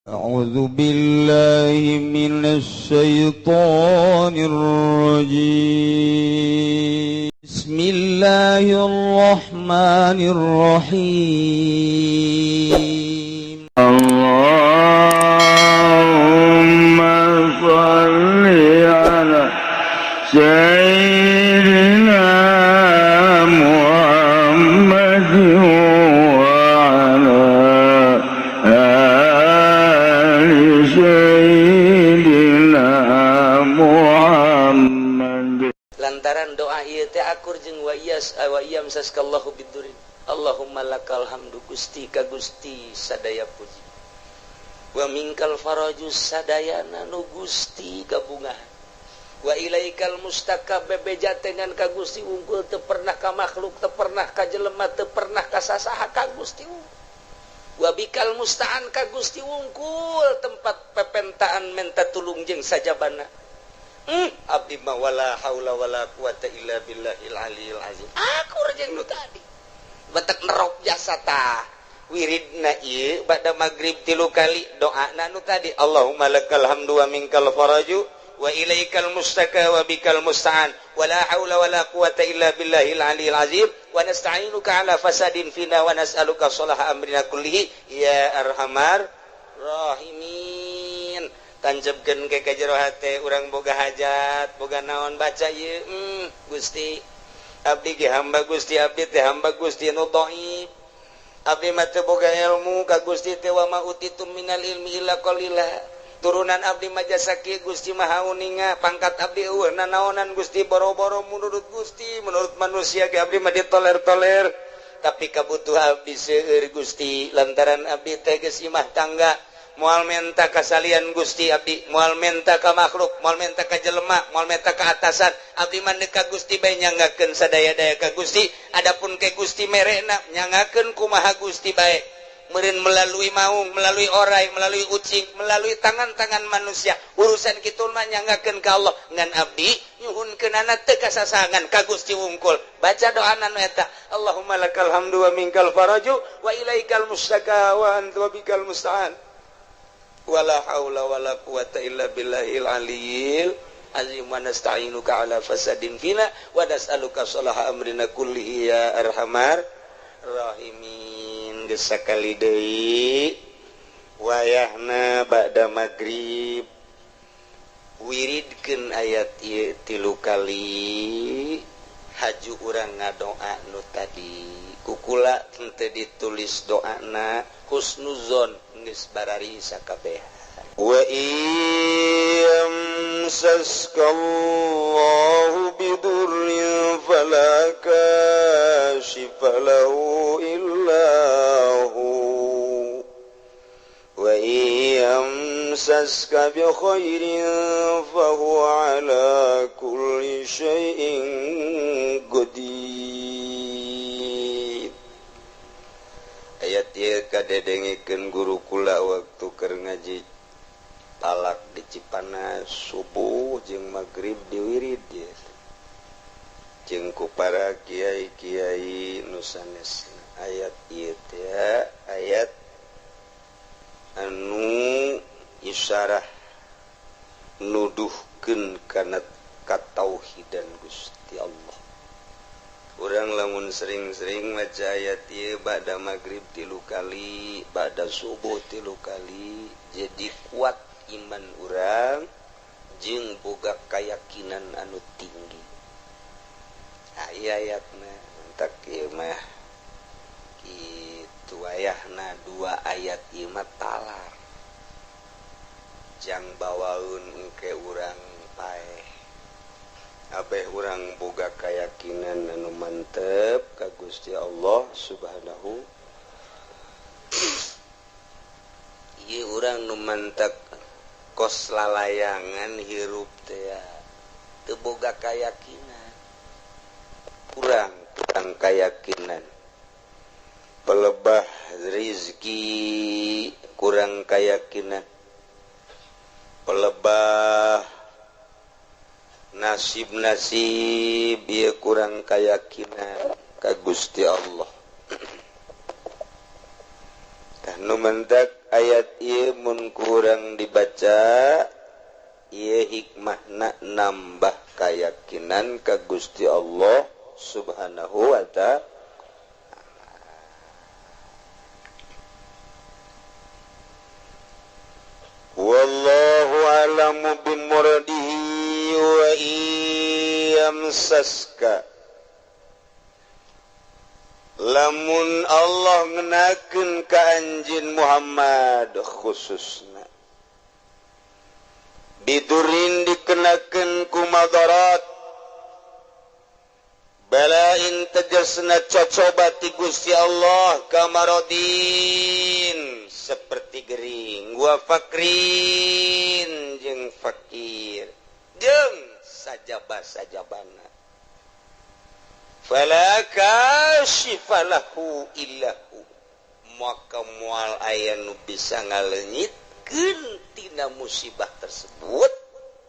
أعوذ بالله من الشيطان الرجيم. بسم الله الرحمن الرحيم. اللهم صل على سيدنا محمد وعلى آل سيدنا محمد. Lantaran doa ieu teh akur jeung wa iyas wa iyamsaskallahu bidurrin. Allahumma lakal hamdu, Gusti, ka Gusti sadaya puji, wa minkal faraju, sadayana nu Gusti gabungan, wa ilaikal mustaka, bebeja dengan ka Gusti wungkul, teu pernah ka makhluk, teu pernah ka jelema, teu pernah ka sasaha, ka Gusti wungkul. Wa bikal musta'an, ka Gusti wungkul tempat pepentaan menta tulung jeung sajabana. Abdi mah wala haula wala quwata illa billahil aliyil azim. Akur jeung nu tadi. Batek nerop jasa tah. Wiridna ieu ba'da magrib tilu kali, doana nu tadi, Allahumma lakal hamdu wa minkal faraju wa ilaikal mustaka wa bikal musta'an wala haula wala quwata illa billahil aliyil azim wa nasta'inuka ala fasadin fina wa nas'aluka salaha amrina kullihi ya arhamar rahimin. Tanjebkeun ke ka jero hate urang, boga hajat, boga naon, baca ieu. Gusti, abdi ge hamba Gusti, abdi teh hamba Gusti nu dhaif, abdi mah teu boga ilmu ka Gusti teh, wa ma utitum minal ilmi illa qalila. Turunan abdi mah jasa kieu, Gusti Maha uninga, pangkat abdi eueuh nanaonan, Gusti, boro-boro menurut Gusti, menurut manusia ge abdi mah ditoler-toler, tapi kabutuh abdi seueur, Gusti, lantaran abdi teh geus imah tangga, moal menta kasalian Gusti, abdi moal menta ka makhluk, moal menta ka jelema, moal menta ka atasan. Abdi mah ka Gusti bae, nyanggakeun sadaya-daya ka Gusti. Adapun ke Gusti merena, nyanggakeun kumaha Gusti bae meureun, melalui maung, melalui orai, melalui ucing, melalui tangan-tangan manusia. Urusan kitu mah nyanggakeun ka Allah. Ngan abdi nyuhunkeunana teu kasasangan, ka Gusti wungkul. Baca doana nu eta, Allahumma lakal hamdu wa minkal faraju wa ilaikal mustaka wa anta wa bikal musta'an wala haula wala quwata illa billahil aliyil azim wa nasta'inuka ala fasadin fina wa nas'aluka salaha amrina kullihi ya arhamar rahimin. Geus sakali deui, wayahna ba'da magrib, wiridkeun ayat ieu tilu kali, haju urang ngadoa nu tadi. Kukula henteu ditulis doana, husnuzon geus barari sakabeh. Wa yamsaska Allahu bidurrin fala kashifa lahu illa hu wa yamsaska bi khairin fahuwa ala kulli syai'in qadir. Ayat ieu kadedengikeun guru kula waktu keur ngaji talak di Cipanas. Subuh jeung magrib diwirid ieu jeung ku para kiai-kiai nu sanes. Ayat ieu teh ayat anu isyarah nuduhkeun kana katauhidan Gusti Allah. Urang lamun sering-sering maca ayat ieu ba'da magrib tilu kali, ba'da subuh tilu kali, jadi kuat iman urang jeung boga keyakinan anu tinggi. Nah, ieu ayatna entak ieu mah kitu ayahna. Dua ayat ieu mah talar jang bawaun engke urang paeh. Abeh urang boga keyakinan anu mantep ka Gusti Allah Subhanahu. Ieu urang nu mantep kos lalayangan hirup teh teu boga keyakinan, kurang kurang keyakinan, pelebah rizki kurang keyakinan, pelebah nasib-nasib ieu kurang keyakinan ka Gusti Allah. Tah nu mentak. ayat ieu mun kurang dibaca ieu hikmahna nambah keyakinan ka Gusti Allah Subhanahu wa ta'ala. Wallahu a'lamu bimuradihi wa iyamsaska. Lamun Allah ngenakeun ka anjeun Muhammad khususna bidurin dikenakeun ku madarat balain tegasna cocoba ti Gusti Allah kamarodin seperti gering wa fakrin jeung fakir jeung sajaba-sajabana fala kashifa lahu illahu maka moal aya nu bisa ngaleungitkeun tina musibah tersebut,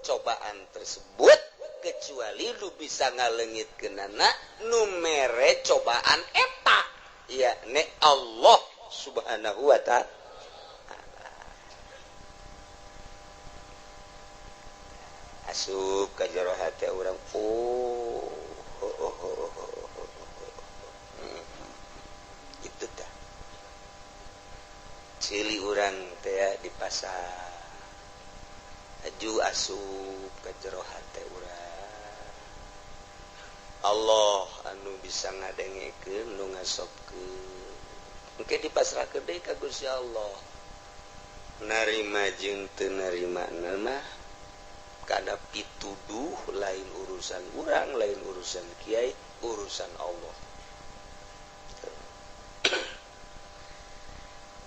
cobaan tersebut, kecuali lu bisa ngaleungitkeunana nu mere cobaan eta yakni Allah Subhanahu wa ta'ala. Asup ka jero hate urang, oh, oh, oh, oh, oh. Itu tah cili urang teh di pasar aju asup ka jero hate urang Allah anu bisa ngadengekeun nu ngasobkeun engke dipasrahkeun deui ka Gusti Allah narima jeung teu narima mah kana pituduh lain urusan urang, lain urusan kiai, urusan Allah.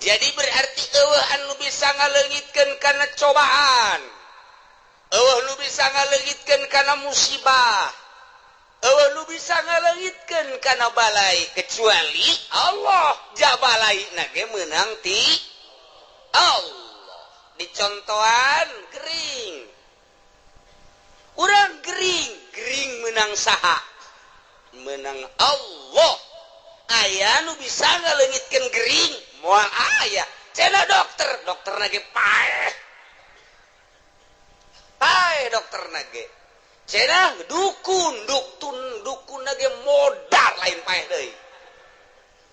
Jadi berarti eueuh anu bisa ngaleungitkeun kana cobaan, eueuh nu bisa ngaleungitkeun kana musibah, eueuh nu bisa ngaleungitkeun kana balai kecuali Allah. Jabalai na ge meunang ti Allah. Dicontohan gering. Urang gering, gering menang saha? Menang Allah. Aya nu bisa ngaleungitkeun gering, moal aya. Cenah dokter, dokter nage paeh. Paeh dokter nage. Cenah dukun, dukun nage modar lain paeh deui.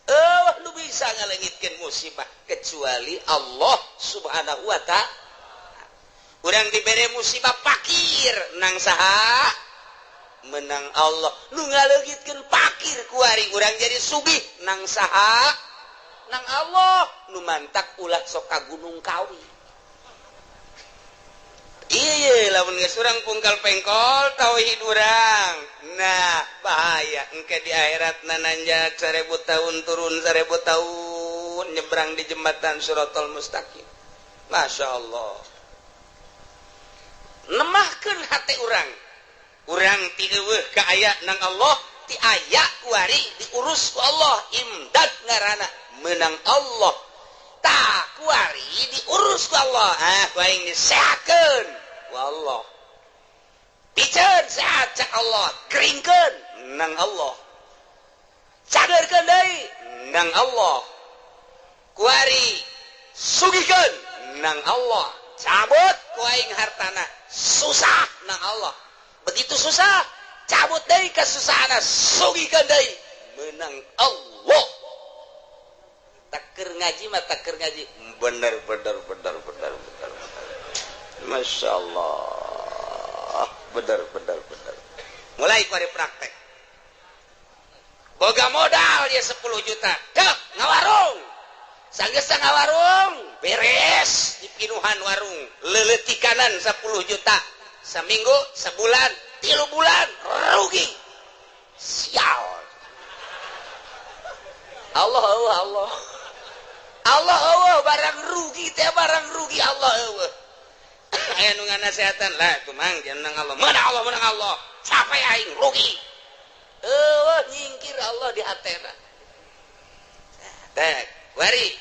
Eueuh nu bisa ngaleungitkeun musibah kecuali Allah Subhanahu wa ta'ala. Urang dibere musibah pakir nang saha? Menang Allah. Nu ngaleungitkeun pakir kuari urang jadi sugih nang saha? Nang Allah. Nu mantak ulah sok ka Gunung Kawi. Iya lamun geus urang pungkal pengkol tauhid urang. Nah, bahaya engke di akhirat nananjak 1000 tahun turun 1000 tahun nyebrang di jembatan Siratal Mustaqim. Masya Allah. Nemahkeun hate urang. Urang ti eueuh ka aya nang Allah, ti aya kuari diurus ku Allah, imdad ngaranna menang Allah. Tah kuari diurus ku Allah, ah ku aing disehatkeun ku Allah. Piceun sehat cak Allah, keringkeun nang Allah. Cagerkeun deui nang Allah. Kuari sugihkeun nang Allah. Cabut ku aing hartana, susah nang Allah. Begitu susah, cabut deui kesusahanna, sugihkeun deui menang Allah. Taker ngaji mah taker ngaji. Bener bener bener bener bener. Masya Allah. Bener bener bener. Mulai kuari praktek. Boga modal dia 10 juta. Dek ngawarung. Sanggeus ngawarung, beres dipinuhan warung. Leuleutikanan 10 juta. Seminggu, sebulan, 3 bulan rugi. Sial. Allah Allah Allah. Allah Allah barang rugi teh barang rugi Allah Allah. Aya nu nganasehatan lah tuh mang jeneng Allah. Menang Allah menang Allah. Capek aing rugi. Eueuh nyingkir Allah di hatena. Teh, wari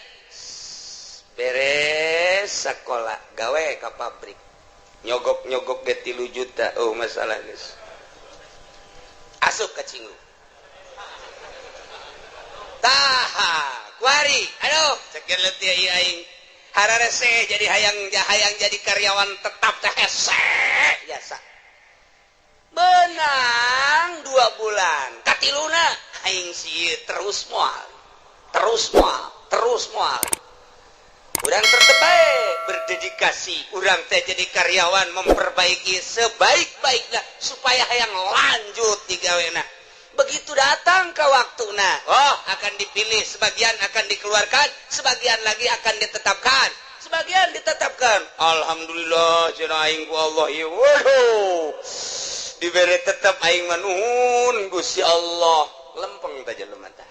beres sekolah gawe ka pabrik. Nyogok-nyogok ge 3 juta. Oh masalah geus. Asup ka cinggu. Taha, kuari. Aduh, ceker leutik ieu aing. Hararese jadi hayang jadi karyawan tetap teh hese jasa. Benang 2 bulan katiluna aing sieun terus moal. Terus moal, terus moal. Urang tetep bae berdedikasi, urang teh jadi karyawan memperbaiki sebaik-baiknya supaya hayang lanjut digawena. Begitu datang ke waktuna, oh akan dipilih, sebagian akan dikeluarkan, sebagian lagi akan ditetapkan, sebagian ditetapkan. Alhamdulillah cenah aing ku Allah ieu. Waduh. Dibere tetap aing mah nuhun Gusti Allah. Lempeng teh jelema teh.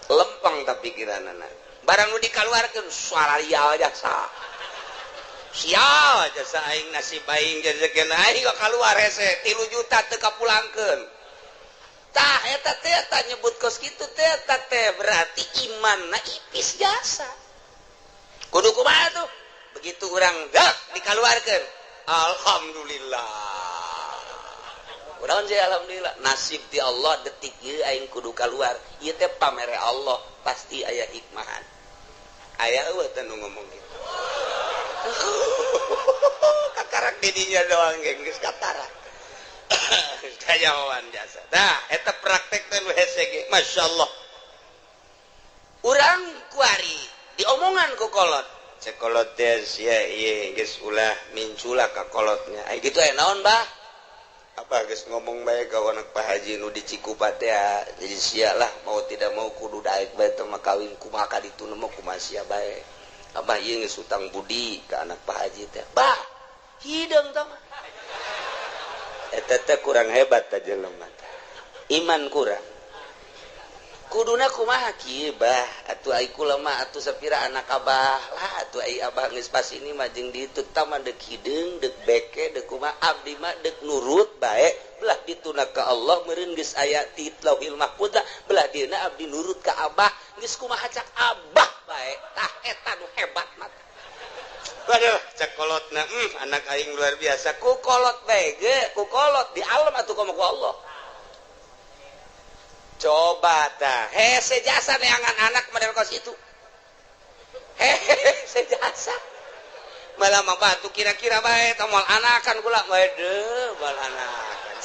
Lempeng tah pikiranana. Barang nu dikaluarkeun suara jasa. Sial jasa aing nasib aing jajakeun aing kaluar hese 3 juta teu kapulangkeun. Tah eta teh eta nyebut kos kitu teh eta teh berarti imanna ipis jasa. Kudu kumaha tuh? Begitu urang dak dikaluarkeun. Alhamdulillah. Urang sih alhamdulillah nasib di Allah detik ieu aing kudu kaluar. Ieu teh pamere Allah pasti aya hikmahan. Aya eueuh teh nu ngomong kitu. Kakarak didinya doang ge geus katara. Kajawan jasa. Nah, eta praktek teh nu hese ge, masyaallah. Urang kuari diomongan ku kolot. Cek kolot teh sia ieu geus ulah mincula ka kolotnya. Ai kitu aya naon, Bah? Apa geus ngomong bae ka anak Pak Haji nu di Cikupa teh, jadi sia lah mau tidak mau kudu daek bae teh mah kawin kumaha ka ditu mah kumaha sia bae. Abah ieu geus utang budi ka anak Pak Haji teh. Bah, hideung teh mah. Eta teh kurang hebat teh jelema teh. Iman kurang. Kuduna kumaha kieu bah, atuh ai kula mah atuh sapira anak abah lah atuh ai abah geus pas ini mah jeung ditu tah mah deuk hideung, deuk beke, deuk kumaha abdi mah deuk nurut bae, belah dituna ka Allah meureun geus aya ti Lauhil Mahfuz belah dieuna abdi nurut ka abah, geus kumaha cak abah bae. Tah eta nu hebat mah. Waduh, cak kolotna, anak aing luar biasa. Ku kolot bae ge, ku kolot di alam atuh komo ku Allah. Coba tah, hese jasa neangan anak model kos itu. Hese jasa. Malah mah batu kira-kira bae tah moal anakan kula. Waduh, moal anakan.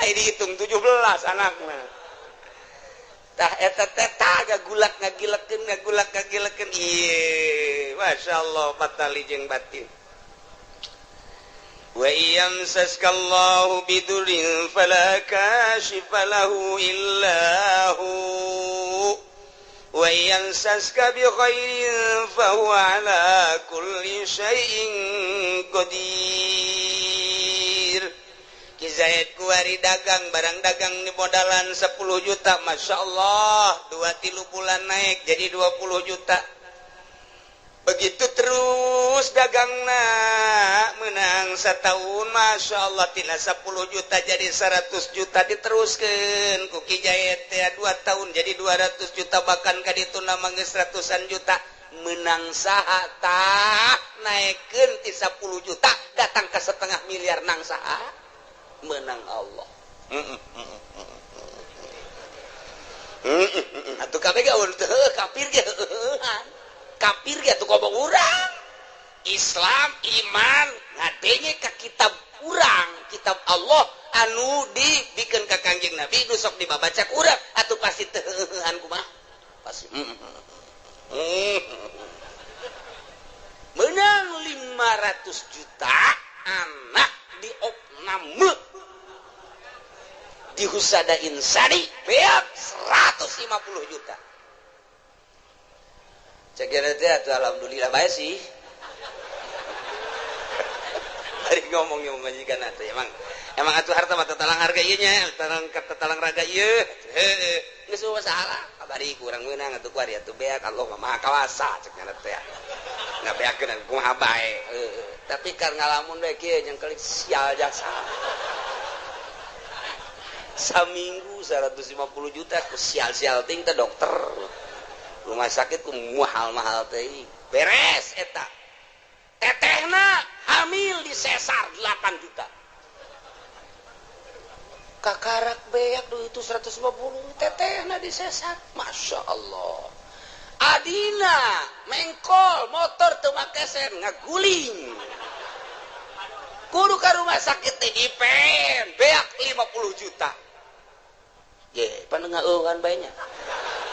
Ai dihitung 17 anakna. Tah eta teh tah gagulak ngagilekeun ngagulak ngagilekeun ieu masyaallah patali jeung batin. Wa yamsaskallahu bidurin fala kashifa lahu illa hu wa yamsaska bi khairin fa huwa ala kulli syai'in qadir. Ki Zaid kuari dagang barang dagang di modalan 10 juta masya Allah 2-3 bulan naik jadi 20 juta. Begitu terus dagangna menang setahun masya Allah tina 10 juta jadi 100 juta diteruskan ku Ki Zaid teh 2 tahun jadi 200 juta bahkan ka ditu mah geus ratusan juta menang saha tah naikeun ti 10 juta datang ke setengah miliar nang saha menang Allah. Atuh kabeh ge teu kafir ge heueuhan. Kafir ge atuh komo urang. Islam iman ngadenge ka kitab urang, kitab Allah anu dibikeun ka Kangjeng Nabi nu sok dibabaca ku urang atuh pasti teu heueuhan kumaha? Pasti. Menang 500 juta anak diopname di Husada Insani beak 150 juta. Cek teh atuh alhamdulillah bae sih. Bari ngomong yang majikan atuh emang atuh harta mah tatalang harga ieu nya, tatalang raga ieu. Heueuh, geus masalah. Kabari kurang meunang atuh kuari atuh beak Allah mah Maha Kawasa cek nya teh. Ngabeakeun kumaha bae. Heueuh, tapi kar ngalamun we kieu nyengkelik sial jasa. Saminggu 150 juta ku sial-sial ting teh dokter. Rumah sakit ku mahal-mahal teh. Beres eta. Tetehna hamil di sesar 8 juta. Kakarak beak duit itu 150 tetehna di sesar. Masya Allah. Adina mengkol motor teu make sen ngaguling. Kudu ka rumah sakit teh dipen beak 50 juta. Ye, pan ngeueuhan bae nya.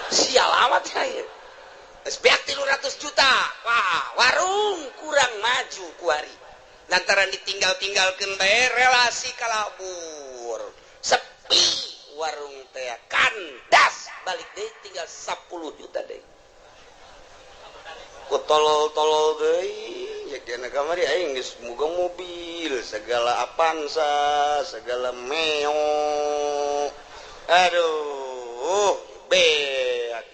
Sial amat ya ieu. Geus beak 300 juta. Wah, warung kurang maju kuari. Lantaran ditinggal-tinggalkeun bae relasi kalabur. Sepi warung teh kandas balik deui tinggal 10 juta deui. Ku tolol-tolol deui ya dina kamari aing geus boga mobil segala Avanza segala Meo aduh beak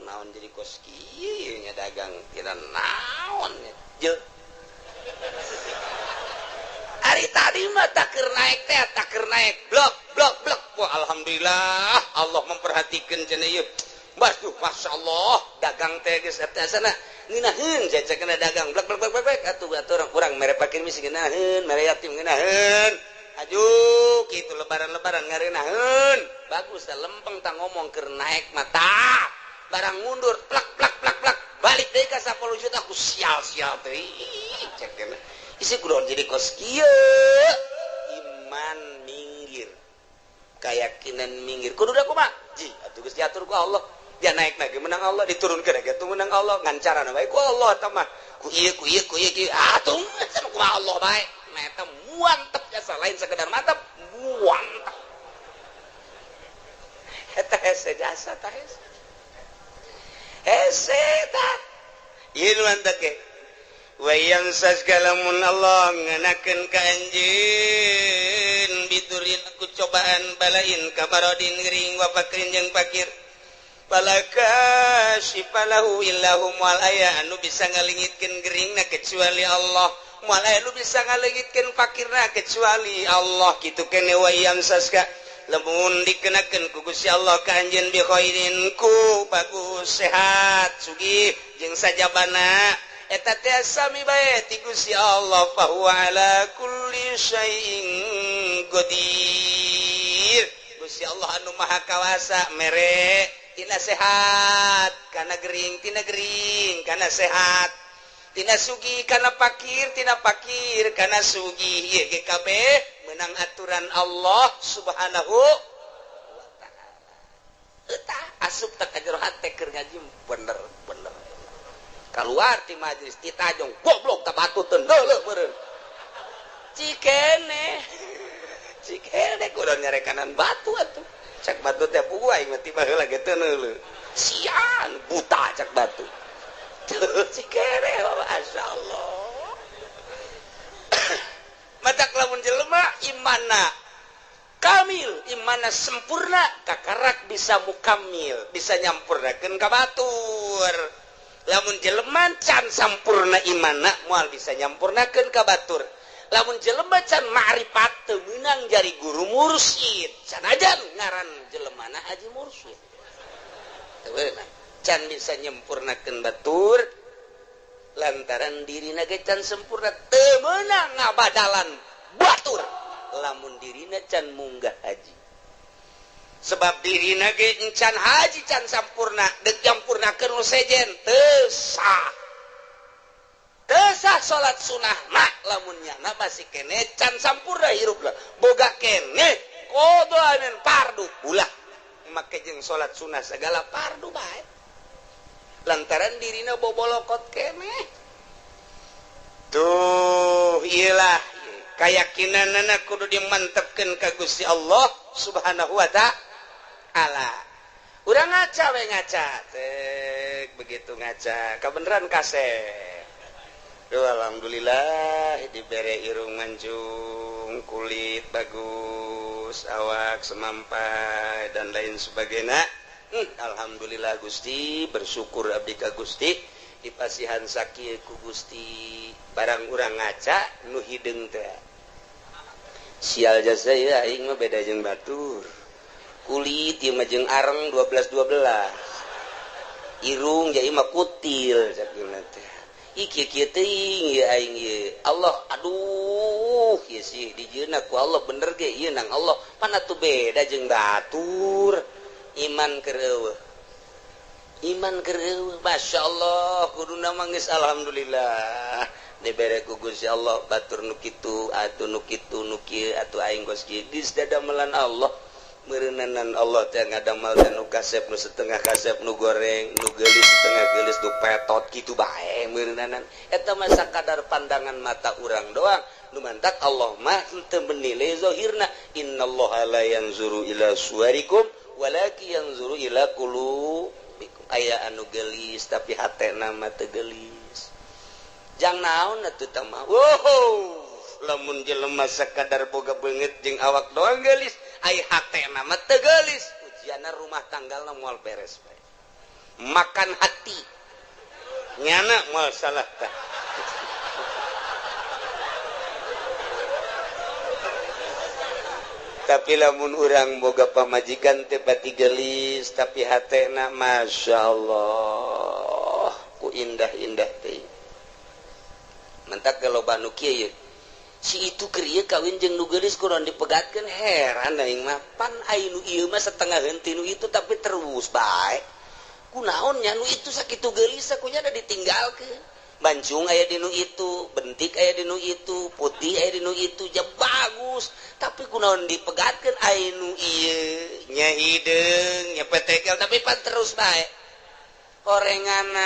naon jadi kos kieu nya dagang kira naon je ari tadi mah tak keur naik teh tak keur naik blok blok blok. Wah, alhamdulillah Allah memperhatikan cenah ieu. Basuh, masya Allah dagang teh geus eta sana ngeunaheun cecek kena dagang blek blek blek blek atuh atuh urang kurang mere pakir misi ngeunaheun mere yatim ngeunaheun aju kitu lebaran-lebaran ngareunaheun bagus da lempeng tah ngomong keur naik mata barang mundur plak plak plak plak balik deui ka 10 juta aku sial-sial teh cek kena isi kudu jadi kos kieu iman minggir keyakinan minggir kudu da kumaha ji atuh geus diatur ku Allah dia naik lagi menang Allah diturunkan lagi tuh menang Allah ngancarana bae ku Allah eta mah ku ieu ku ieu ku ieu ku atuh sama kumaha Allah bae nah eta muantep jasa lain sekedar mantep muantep eta hese jasa tah hese hese tah ieu nu mantep ge wa yansas kalamun Allah ngenakeun ka anjeun bidurin ku cobaan balain kamarodin gering wa fakrin jeung fakir palaka sifalahu illahu moal aya anu bisa ngalingitkeun geringna kecuali Allah moal aya anu bisa ngalingitkeun fakirna kecuali Allah kitu kene wa yamsaska lamun dikenakeun ku Gusti Allah ka anjeun bi khairin ku bagus sehat sugih jeung sajabana eta teh sami bae ti Gusti Allah fa huwa ala kulli syai'in qadir. Gusti Allah anu maha kawasa mere tina sehat kana gering tina gering kana sehat tina sugih kana pakir tina pakir kana sugih ieu ge kabeh menang aturan Allah Subhanahu wa taala. Eta asup teh ka jero hate keur ngaji bener-bener kaluar ti majelis ti tajong goblok ta batu teu neuleuh meureun cikene cikene kudu nyarekanan batu atuh cak batu teh puguh aing mah tiba heula ge teu neuleuh sian buta cak batu cikene masyaallah. Matak lamun jelema imanna kamil imanna sempurna kakarak bisa mukamil bisa nyampurnakeun ka batur. Lamun jelema can sampurna imanna moal bisa nyampurnakeun ka batur. Lamun jelema can ma'rifat teu meunang jari guru mursyid sanajan ngaran jelemana haji mursyid teu meunang can bisa nyempurnakeun batur lantaran dirina ge can sempurna teu meunang ngabadalan batur lamun dirina can munggah haji sebab dirina ge can haji can sampurna deuk nyampurnakeun nu sejen teu sah teu sah salat sunah mah lamun nyana masih kene can sampurna hirupna boga kene qada men fardu ulah make jeung salat sunah segala fardu bae lantaran dirina bobolokot kene tuh iyalah keyakinanana kudu dimantepkeun ka Gusti Allah Subhanahu wa ta'ala. Urang ngaca we ngaca tek begitu ngaca kabeneran kasep. Duh, alhamdulillah dibere irung mancung, kulit bagus, awak semampai dan lain sebagainya. Alhamdulillah Gusti, bersyukur abdi ka Gusti dipasihan sakieu ku Gusti. Barang urang ngaca nu hideung teh. Sial jasa ya aing mah beda jeung batur. Kulit ieu mah jeung areng 12 12. Irung ja ieu mah kutil sakieu teh. Iki kieu teuing ieu aing ieu. Allah aduh ieu sih dijieunna ku Allah bener ge ieu nang Allah pan atuh beda jeung batur. Iman keur eueuh. Iman keur eueuh, masyaallah kuduna mah geus alhamdulillah dibere ku Gusti Allah batur nu kitu atuh nu kitu nu kieu atuh aing geus kieu geus dadamelan Allah meureunanan Allah teh ngadamel teh nu kasep nu setengah kasep nu goreng nu geulis setengah geulis nu petot kitu bae meureunanan eta mah sakadar pandangan mata urang doang nu mantak Allah mah teu menilai zahirna innallaha la yanzuru ila suwarikum walakin yanzuru ila qulubikum aya anu geulis tapi hatena mah teu geulis jang naon atuh teh mah wow lamun jelema sakadar boga beungeut jeung awak doang geulis ai hatena mah teu geulis ujianna rumah tanggalna moal beres bae makan hati nyana moal salah tah. Tapi lamun urang boga pamajikan teh pati geulis tapi hatena masyaallah ku indah-indah teh mentak loba nu kieu si itu keur ieu kawin jeung nu geulis kurang dipegatkeun heran aing mah pan ai nu ieu mah setengah henteu nu itu tapi terus bae kunaon nya nu itu sakitu geulis kunya da ditinggalkeun bancung aya di nu itu bentik aya di nu itu putih aya di nu itu ja bagus tapi kunaon dipegatkeun ai nu ieu nya hideung nya petekel tapi pan terus bae orenganan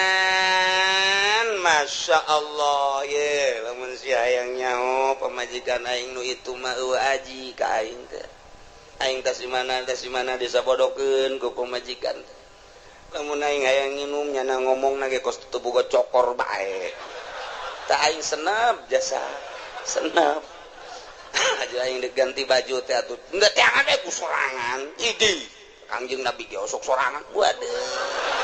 Masya Allah ye lamun si hayang nyaho pamajikan aing nu itu mah eueuh aji ka aing teh aing tas di mana disabodokeun ku pamajikan teh lamun aing hayang nginum nyana ngomongna ge kos teu boga cokor bae tah aing senep jasa senep aja aing diganti baju teh atuh henteu teangan we ku sorangan idi Kangjeng Nabi ge osok sorangan waduh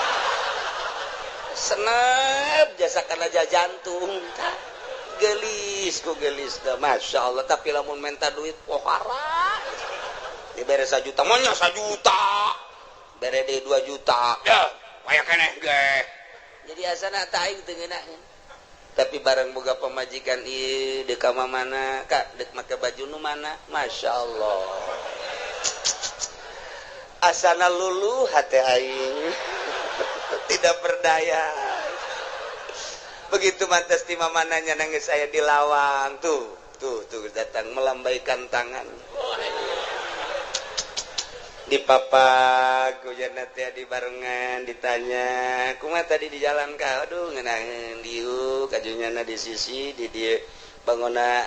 senep jasa kana jantung gelis ku gelis dah Masya Allah tapi lamun minta duit pohara dibere 1 juta monya 1 juta bere deui 2 juta ya aya keneh ge jadi asana tah aing teu ngeunaheun tapi barang boga pamajikan ieu deuk ka mana ka deuk make baju nu mana Masya Allah asana luluh hate aing tidak berdaya begitu mantas di mamananya nangis saya di lawang tuh tuh tuh datang melambaikan tangan di papak hujan teh di barengan ditanya kumaha tadi di jalan ka aduh ngeunaheun diuk kajunyana di sisi di dieu bangona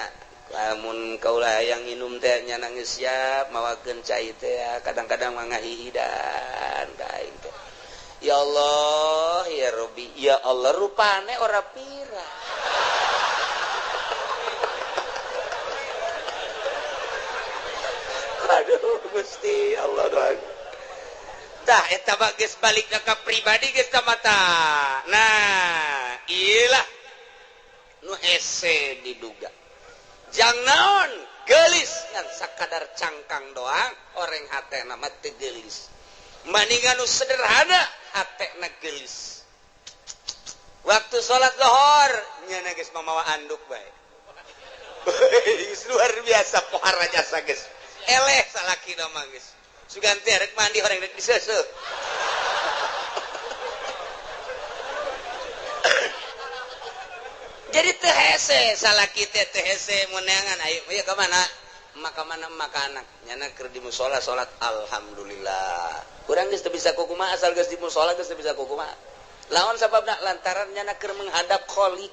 lamun kaula hayang nginum teh nya nangis siap mawakeun cai teh kadang-kadang mah ngahihidan ka aing teh ya Allah ya Rabbi ya Allah rupane ora pira aduh Gusti Allah doang tah eta mah geus balikna ka pribadi geus ta mata nah ieu nu hese diduga jang naon geulis ngan sakadar cangkang doang oreng hatena mah teu geulis maningan nu sederhana hatena geulis waktu salat lohor nyana geus mamawa anduk bae luar biasa pohara jasa geus eleh salaki mah geus sugan teh rek mandi horeng rek diseuseuh jadi teu hese salaki teh teu hese meunangan ayo ieu ka mana maka mana maka anak nyana keur di musala salat alhamdulillah urang geus teu bisa kukumaha asal geus di musala geus teu bisa kukumaha lawan sababna lantaran nyana keur menghadap Khalik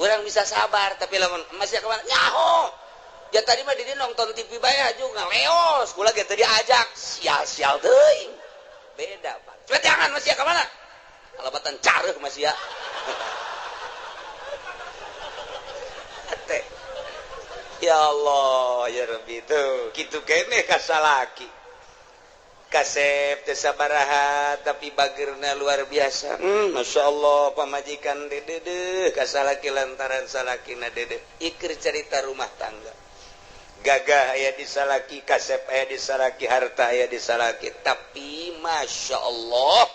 urang bisa sabar tapi lamun masih ka mana nyaho ya tadi mah di nonton TV bae aju ngaleos kula ge teu diajak sial-sial teuing beda Pak cepet jangan masih ka mana alabatan careuh masih ya teh ya Allah ya Rabbi tuh kitu keneh ka salaki kasep teu sabaraha tapi bageurna luar biasa Masya Allah pamajikan dedeh ka salaki lantaran salakina dedeh iker cerita rumah tangga gagah aya di salaki kasep aya di salaki harta aya di salaki tapi Masya Allah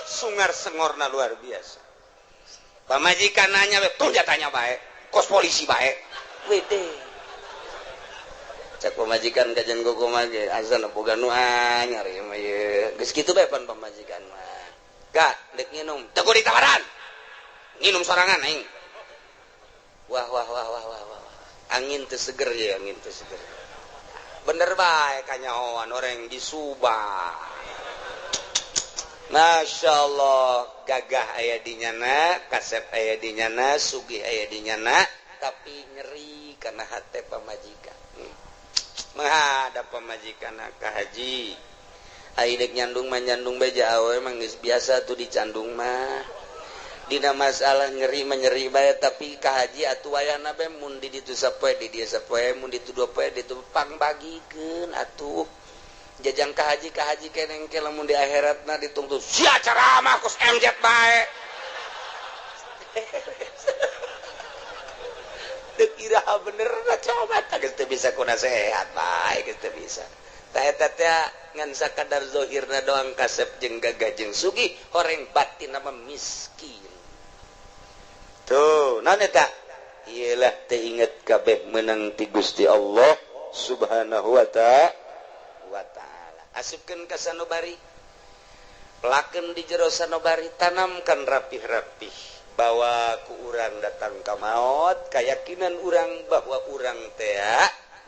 sungar sengorna luar biasa pamajikan nanya tuh jatanya bae kos polisi bae wede Cek pamajikan kajian kumaha ge azan boga nu anyar ieu mah ieu. Geus kitu bae pan pamajikan mah. Gak dek nginum, teu kudu ditawaran. Nginum sorangan aing. Wah wah wah wah wah wah. Angin teu seger ya, angin teu seger. Bener bae kanyahoan orang di Subang. Masya Allah, gagah aya di nyana, kasep aya di nyana, sugih aya di nyana, tapi nyeri karena hate pamajikan. Menghadap pamajikan ka haji. Ai dek nyandung mah nyandung bae awe emang geus biasa tuh dicandung mah. Dina masalah nyeri mah nyeri bae tapi ka haji atuh wayahna bae mun di ditu sapoe di dieu sapoe mun ditu dua poe ditu pangbagikeun atuh. Jajang ka haji keneng ke lamun di akhiratna ditungtu sia ceramah kos MZ bae. Deuk iraha bener na coba tah geus teu bisa ku nasehat bae geus teu bisa. Tah eta teh ngan sakadar zahirna doang kasep jeung gagah jeung sugih horeng batin mah miskin. Tuh, naon eta? Ieu lah teu inget kabeh meunang ti Gusti Allah Subhanahu wa ta'ala. Asupkeun ka sanobari, pelakeun di jero sanobari, tanamkan rapih-rapih bahwa ku urang datang ka maot, keyakinan urang bahwa urang teh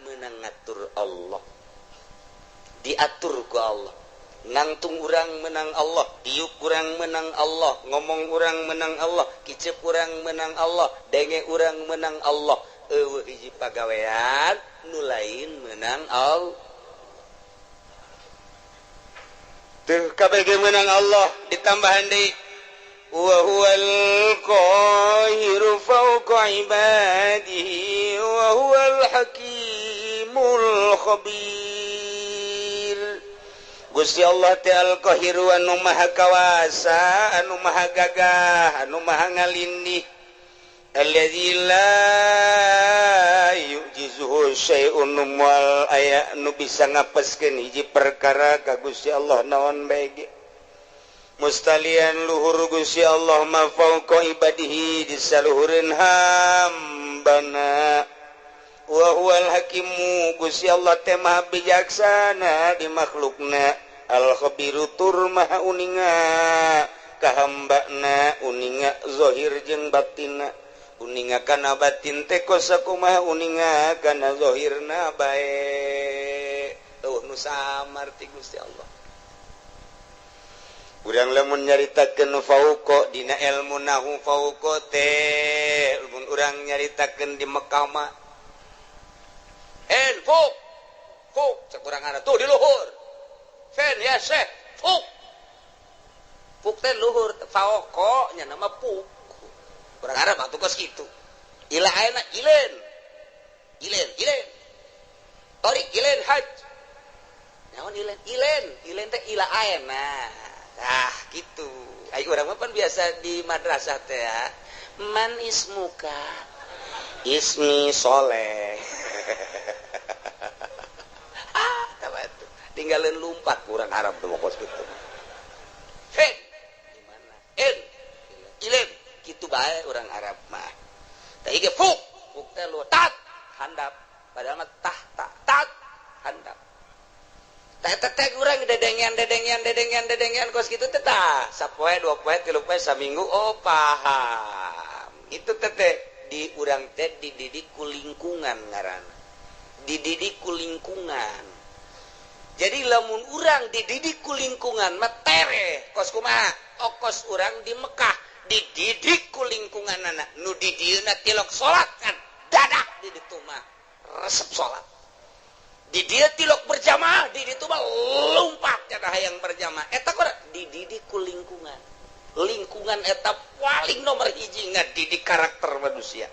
meunang ngatur Allah, diatur ku Allah, nangtung urang menang Allah, diuk urang menang Allah, ngomong urang menang Allah, kicep urang menang Allah, denge urang menang Allah, eueuh hiji pagawean nu lain menang Allah. Tuh kabeh menang Allah ditambahan deui wa huwal qahiru fawqa ibadihi wa huwal hakimul khabir. Gusti Allah teh al qahiru anu maha kawasa, anu maha gagah, anu maha ngalindih. Alladzi la yu'jizuhu syai'un wal aya nu bisa ngapeskeun hiji perkara ka Gusti Allah naon bae ge. Mustalian luhur Gusti Allah ma fauqa ibadihi disaluhureun hambana. Wa huwal hakimu Gusti Allah teh maha bijaksana di makhlukna, al khabiru tur maha uninga ka hambana, uninga zahir jeung batinna. Uninga kana batin teh kos sakumaha uninga kana zahirna bae. Eueuh nu samar ti Gusti Allah. Urang lamun nyaritakeun fauqa dina ilmu nahu fauqa teh lamun urang nyaritakeun di Mekah mah en fuk fuk cek urang ada tuh di luhur. Fen ya syekh fuk. Fuk teh luhur fauqa nya nama fuk. Orang Arab atuh kos kitu. Ila ayeuna ilen. Ilen, ilen. Torik ilen haj. Naon ilen? Ilen, ilen teh ila ayeuna. Ah, kitu. Ai urang mah pan biasa di madrasah teh ya. Man ismuka? Ismi Soleh. Ah, tah atuh. Tinggalin lumpat urang Arab teh kos kitu. Fen. Di mana? En. Ilen. Kitu bae orang Arab mah. Tah ieu fuk, fuk teh lu tat handap, padahal mah tah tak tat handap. Tah eta teh urang dedengean dedengean dedengean dedengean kos kitu teh tah sapoe dua poe tilu poe saminggu oh paham. Itu teh teh di urang teh dididik ku lingkungan ngaranna. Dididik ku lingkungan. Jadi lamun urang dididik ku lingkungan mah tereh kos kumaha? Okos urang di Mekah dididik ku lingkungan anak nu di dieuna tilok salat kan dadak di ditu mah resep salat di dieu tilok berjamaah di ditu mah lompat cenah hayang berjamaah eta kora dididik ku lingkungan. Lingkungan eta paling nomor hiji ngadidik karakter manusia.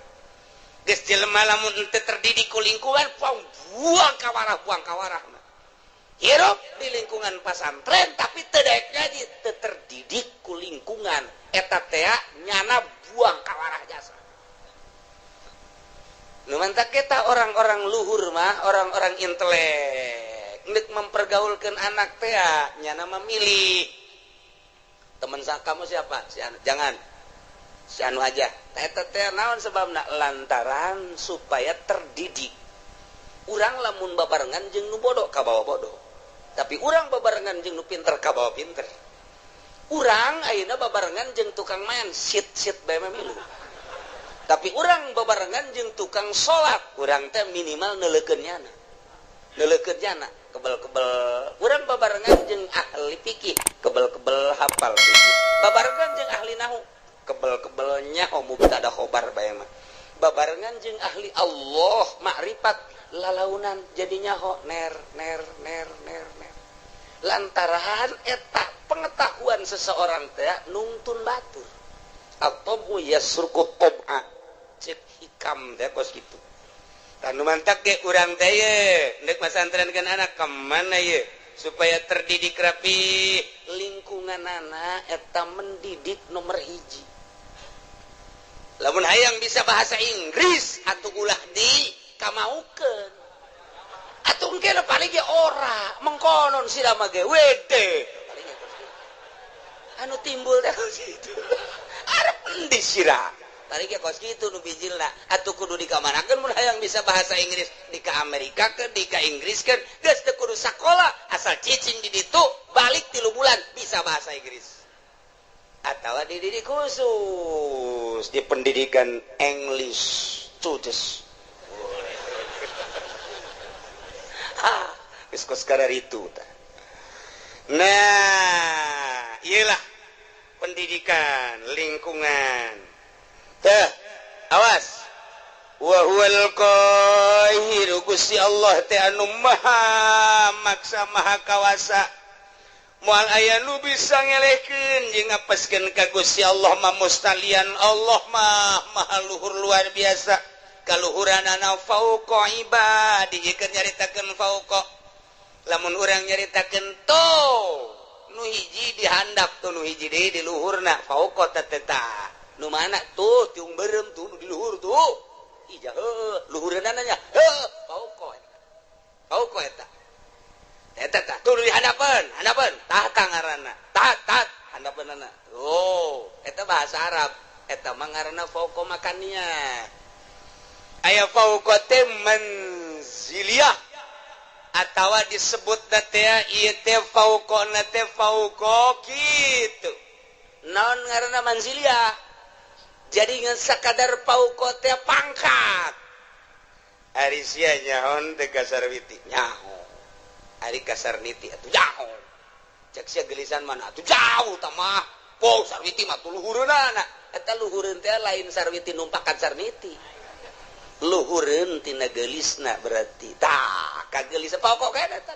Geus jelema lamun teu terdidik ku lingkungan buang kawarah mah. Hirup di lingkungan pasantren tapi teu daek ngaji teu terdidik ku lingkungan eta teh nyana buang kawarah jasa. Nu mantak kita orang-orang luhur mah, orang-orang intelek nek mempergaulkeun anak teh nyana memilih teman kamu siapa? Si anu, jangan. Si anu aja. Eta teh naon sebabna? Lantaran supaya terdidik. Urang lamun babarengan jeung nu bodoh kabawa bodoh. Tapi urang babarengan jeung nu pinter kabawa pinter. Urang ayeuna babarengan jeung tukang main sit-sit bae mah milu. Tapi urang babarengan jeung tukang salat, urang teh minimal neuleukeun nyana. Neuleukeun nyana, kebel-kebel. Urang babarengan jeung ahli fikih, kebel-kebel hafal fikih. Babarengan jeung ahli nahu, kebel-kebel nyaho mubtada khobar bae mah. Babarengan jeung ahli Allah makrifat lalaunan jadi nyaho ner ner ner ner ner. Lantaran eta pengetahuan seseorang teh nungtun batur. At-tabu yasruku tab'a. Cek hikam teh kos kitu. Tanu mantak ge urang teh ye ndek masantrenkeun anak ka mana ye supaya terdidik rapi lingkunganana eta mendidik nomor hiji. Lamun hayang bisa bahasa Inggris atuh ulah di kamaukeun. Atuh engke paling ge ora mengkonon sira mah ge wede. Paling ge anu timbul teh kos kitu. Arep endi sira? Paling ge kos kitu nu bijilna. Atuh kudu dikamanakeun mun hayang bisa bahasa Inggris di ka Amerika keun di ka Inggris keun geus teu kudu sakola asal cicing di ditu balik 3 bulan bisa bahasa Inggris. Atawa dididik khusus di pendidikan English students. Ah, geus kos kararitu tah. Nah, iyalah pendidikan lingkungan. Teh, awas. Wa huwal qahiru Gusti Allah teh anu maha maksa maha kawasa. Moal aya nu bisa ngelehkeun jeung ngapeskeun ka Gusti Allah mah mustalian Allah mah maha luhur luar biasa. Kaluhuranana fauqa ibadi keur nyaritakeun fauqa. Lamun urang nyaritakeun to nu hiji dihandap tuh nu hiji deui di luhurna fauqa teh tah. Nu mana tuh tiung beureum tuh nu di luhur tuh. Ija heuh luhureunana nya heuh fauqa eta. Fauqa eta. Eta tah tuh di handapeun, handapeun tah ngaranna. Tah tah handapeunana. Oh, eta bahasa Arab. Eta mah ngaranna fauqa makannya. Aya fauqa teh manziliyah atawa disebutna teh ieu teh fauqana teh fauqa kitu. Naon ngaranna manziliyah? Jadi ngan sakadar fauqa teh pangkat. Ari sia nyaon teh kasarwiti nyaho. Ari kasarniti atuh jauh. Cek sia gelisan mana atuh jauh tah mah. Po sarwiti mah tuh luhureunana. Eta luhureun teh lain sarwiti numpakan sarniti. Luhureun tina geulisna berarti. Tah, kagelis pokok kene eta.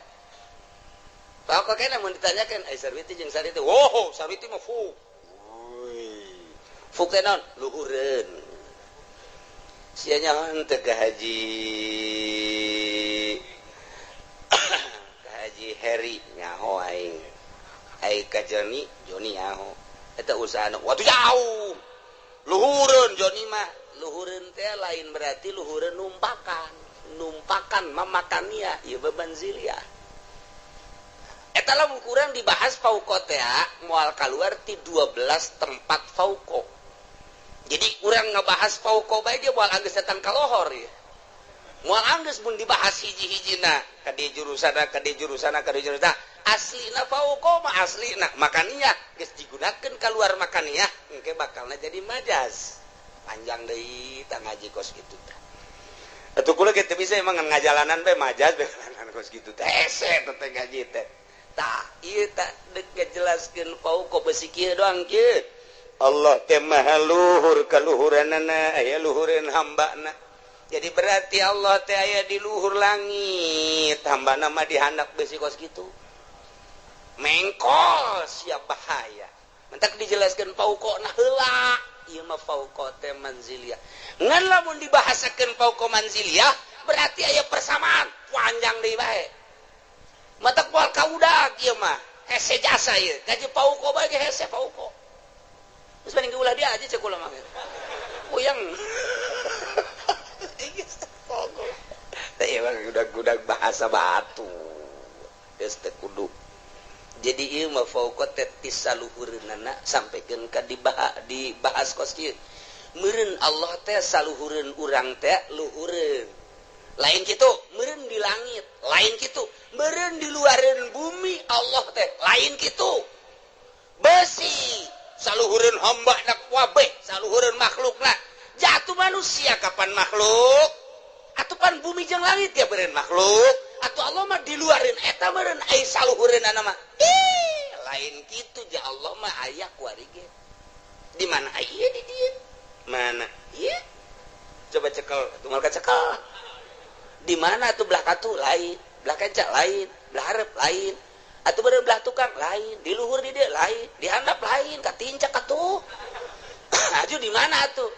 Pokok kene mun ditanyakeun ai sarwiti jeung sarniti. Wow, sarwiti mah fu. Fu teh naon? Luhureun. Sia nyaho teh ka Haji Haji Heri nyaho aing. Ai ka Joni, Joni nyaho. Eta usahana watuh jauh. Luhureun Joni mah. Luhureun teh lain berarti luhureun numpakan. Numpakan mamakania ieu bebanzilia. Eta lamun kurang dibahas fauqa teh moal kaluar ti 12 tempat fauqa. Jadi urang ngabahas fauqa bae ge moal anggeus datang ka lohor ieu. Moal anggeus mun dibahas hiji-hijina ka di jurusana ka di jurusana ka di jurusana. Aslina fauqa mah aslina makaniah geus digunakeun kaluar makaniah engke bakalna jadi majaz. Panjang deui tah ngaji kos kitu tah. Atuh kula ge teu bisa emang ngajalanan bae majaz bae kos kitu teh hese teh ngaji teh. Tah ieu tah deuk ngajelaskeun fauqa beusi kieu doang kieu. Allah teh maha luhur kaluhuranana aya luhureun hambana. Jadi berarti Allah teh aya di luhur langit, hambana mah dihandap beusi kos kitu. Mengkol siap bahaya. Mentak dijelaskeun fauqona heula. Ieu mah fauqa teh manziliyah. Ngan lamun dibahasakeun fauqa manziliyah berarti aya persamaan panjang deui bae. Matak moal kaudag ieu mah. Hese jasa ieu. Gaji fauqa bae ge hese fauqa. Geus mending ulah dia aja cek kula mah. Puyeng. Teh emang gudag-gudag bahasa batu. Geus teu kudu. Jadi ieu mah fauqa teh ti saluhureunana sampikeun ka dibahas kos kieu. Meureun Allah teh saluhureun urang teh luhureun. Lain kitu meureun di langit, lain kitu meureun di luareun bumi Allah teh, lain kitu. Besi saluhureun hamba na kabeh, saluhureun makhlukna. Jatuh manusia kapan makhluk? Atuh pan bumi jeung langit ya meureun makhluk. Atuh Allah mah di luareun eta meureun ai saluhureunana mah. Ih, lain kitu ja Allah mah aya kuari ge. Di mana aya di dieu? Mana? Ieu. Coba cekel, atuh mal kacekel. Di mana tuh belah katu lain, belah kenca lain, belah hareup lain. Atuh beureum belah tukang lain, di luhur di dieu lain, di handap lain, katincak atuh. Aju di mana atuh?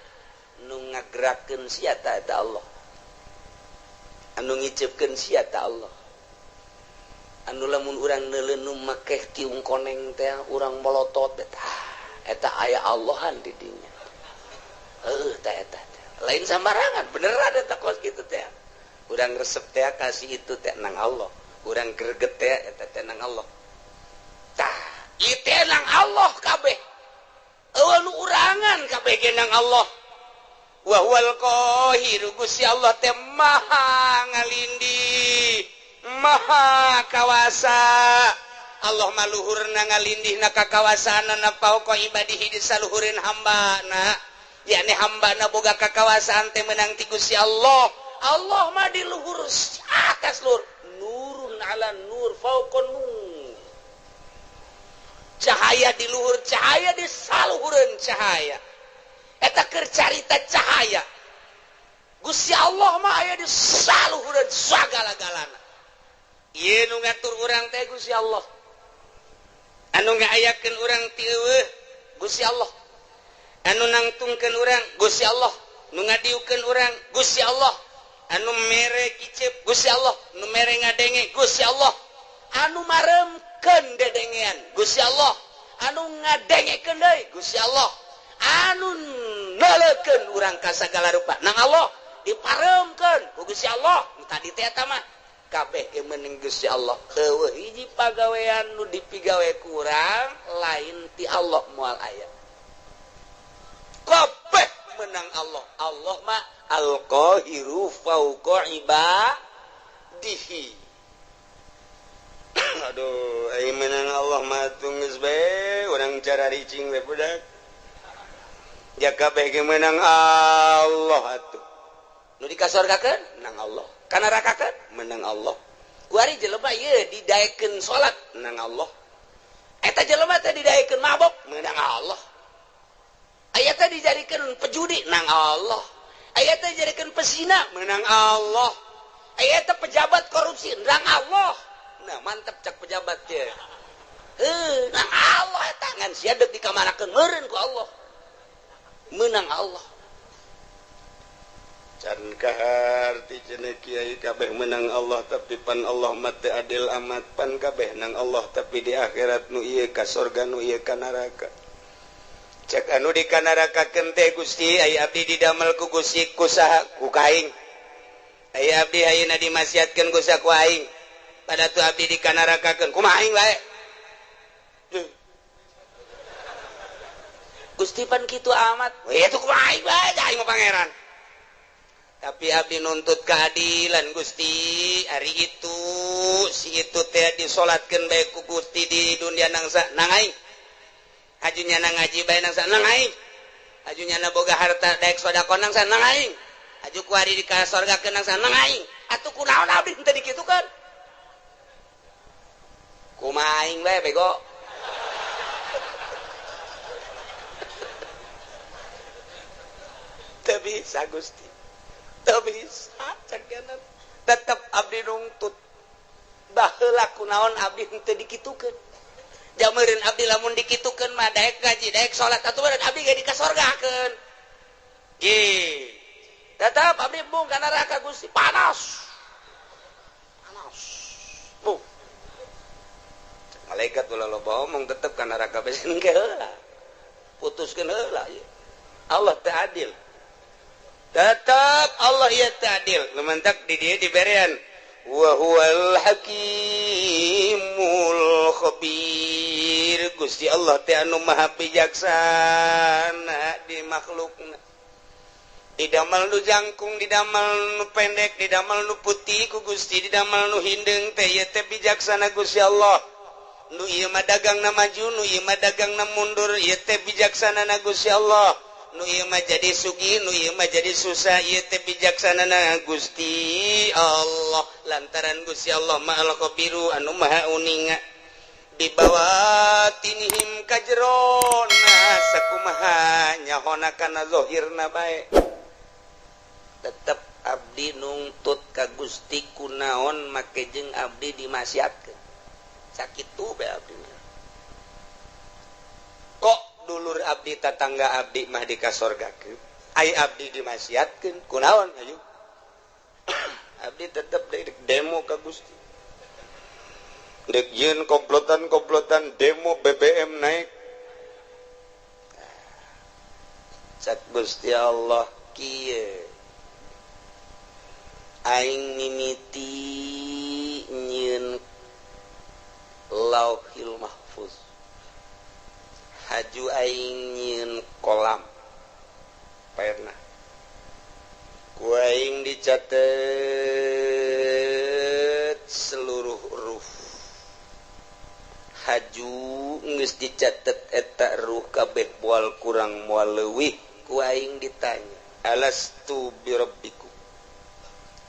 Nu ngagerakeun sia ta eta Allah. Anu ngiceupkeun sia ta Allah. Anu lamun urang neuleun nu makeh tiung koneng teh urang molotot eta. Eta aya Allahan di dinya. Heuh ta eta. Lain sambarangan, beneran eta kos kitu teh. Urang resep teh kasih itu teh nang Allah. Urang greget teh eta teh nang Allah. Tah, ieu teh nang Allah kabeh. Eueuh nu urangan kabeh ge nang Allah. Wa huwal qahiru, Gusti Allah teh maha ngalindih, maha kawasa. Allah mah luhurna ngalindihna ka kawasaanna fauqa ibadihi di saluhureun hambana. Yakni hambana boga kakawasaan teh meunang ti Gusti Allah. Allah mah di luhur atas luhur, nurun ala nur fauqa nur. Cahaya di luhur cahaya di saluhureun cahaya. Eta keur carita cahaya. Gusti Allah mah aya di saluhureun sagala-galana. Ieu nu ngatur urang teh Gusti Allah. Anu ngaayakeun urang ti eueuh Gusti Allah. Anu nangtungkeun urang Gusti Allah, nu ngadiukeun urang Gusti Allah. Anu mere kicep Gusti Allah, nu mere ngadenge Gusti Allah, anu maremkeun dedengean Gusti Allah, anu ngadengekeun deui Gusti Allah, anu neuleukeun urang ka sagala rupa nang Allah diparemkeun ku Gusti Allah. Nu tadi teh eta mah kabeh ge meunang Gusti Allah. Eueuh hiji pagawean nu dipigawe ku urang lain ti Allah moal aya. Kabeh menang Allah. Allah mah al-qahiru fauqa ibadihi. Aduh, ai menang Allah mah geus bae urang cara ricing we budak. Ja kabeh ge menang Allah atuh. Nu dikasorgakeun nang Allah, kanarakakeun menang Allah. Kuari jelema ieu didaekeun salat nang Allah. Eta jelema teh didaekeun mabok menang Allah. Aya teh dijadikeun pejudi nang Allah. Aya teh dijadikeun pesina menang Allah. Aya teh pejabat korupsi nang Allah. Nah, mantep cak pejabat teh. Heuh, nang Allah eta ngan sia deuk dikamanakeun meureun ku Allah. Menang Allah. Can kaharti cenah kiai kabeh menang Allah tapi pan Allah mah teu adil amat, pan kabeh nang Allah tapi di akhirat nu ieu ka sorga nu ieu ka neraka. Cek anu di kanarakakeun teh Gusti ai abdi didamel ku Gusti ku saha ku kaing. Ai abdi ayeuna dimaksiatkeun ku saha ku aing. Pada tu abdi dikanarakakeun kumaha aing bae. Gusti pan kitu amat. We itu kumaha aing bae aing mah pangeran. Tapi abdi nuntut keadilan Gusti, hari itu si itu teh disolatkeun bae ku Gusti di dunia nangsa nang aing. Hajunya nang ngaji bae nang nang aing. Hajunya na boga harta daek sedekah nang nang aing. Haju ku ari di ka sorgakeun nang nang aing. Atuh kunaon abdi teu dikitukeun? Kumaha aing bae bego. Teu bisa Gusti. Teu bisa cakeunan. Tetep abdi nungtut. Baheula kunaon abdi teu dikitukeun? Jameureun abdi lamun dikitukeun mah daek ngaji, daek salat atuh meureun abdi ge dikasorgakeun. Ge. Tetep abdi embung ka neraka Gusti, panas. Panas. Bu. Malaikat ulah loba omong tetep ka neraka bae engke heula. Putuskeun heula ieu. Allah teu adil. Tetep Allah ieu teu adil. Lumantak di dieu diberean wa huwal hakimul khabir. Gusti Allah teh anu maha bijaksana di makhlukna. Didamel nu jangkung, didamel nu pendek, didamel nu putih ku Gusti, didamel nu hindeung teh ieu teh bijaksana Gusti Allah. Nu ieu mah dagangna maju, nu ieu mah dagangna mundur, ieu teh bijaksanana Gusti Allah. Nu ieu mah jadi sugih, nu ieu mah jadi susah, ieu teh bijaksanana Gusti Allah. Lantaran Gusti Allah Maha Khabiru anu Maha uninga. Bibawatinihim kajrona sakumaha nyahona kana zahirna bae. Tetep abdi nungtut ka Gusti kunaon make jeung abdi dimasiatkeun. Sakitu bae abdi. Kok dulur abdi tatangga abdi mah dikasorgakeun, ai abdi dimasiatkeun kunaon ayo. Abdi tetep demo ka Gusti. Dek yeun komplotan-komplotan demo BBM naik. Cak Gusti Allah kieu. Aing mimiti nyieun Lauhil Mahfuz. Haju aing nyieun kolam pena. Ku aing dicatet seluruh huruf. Haju geus dicatet eta ruh kabeh moal kurang moal leuwih. Ku aing ditanya, alastu birabbikum?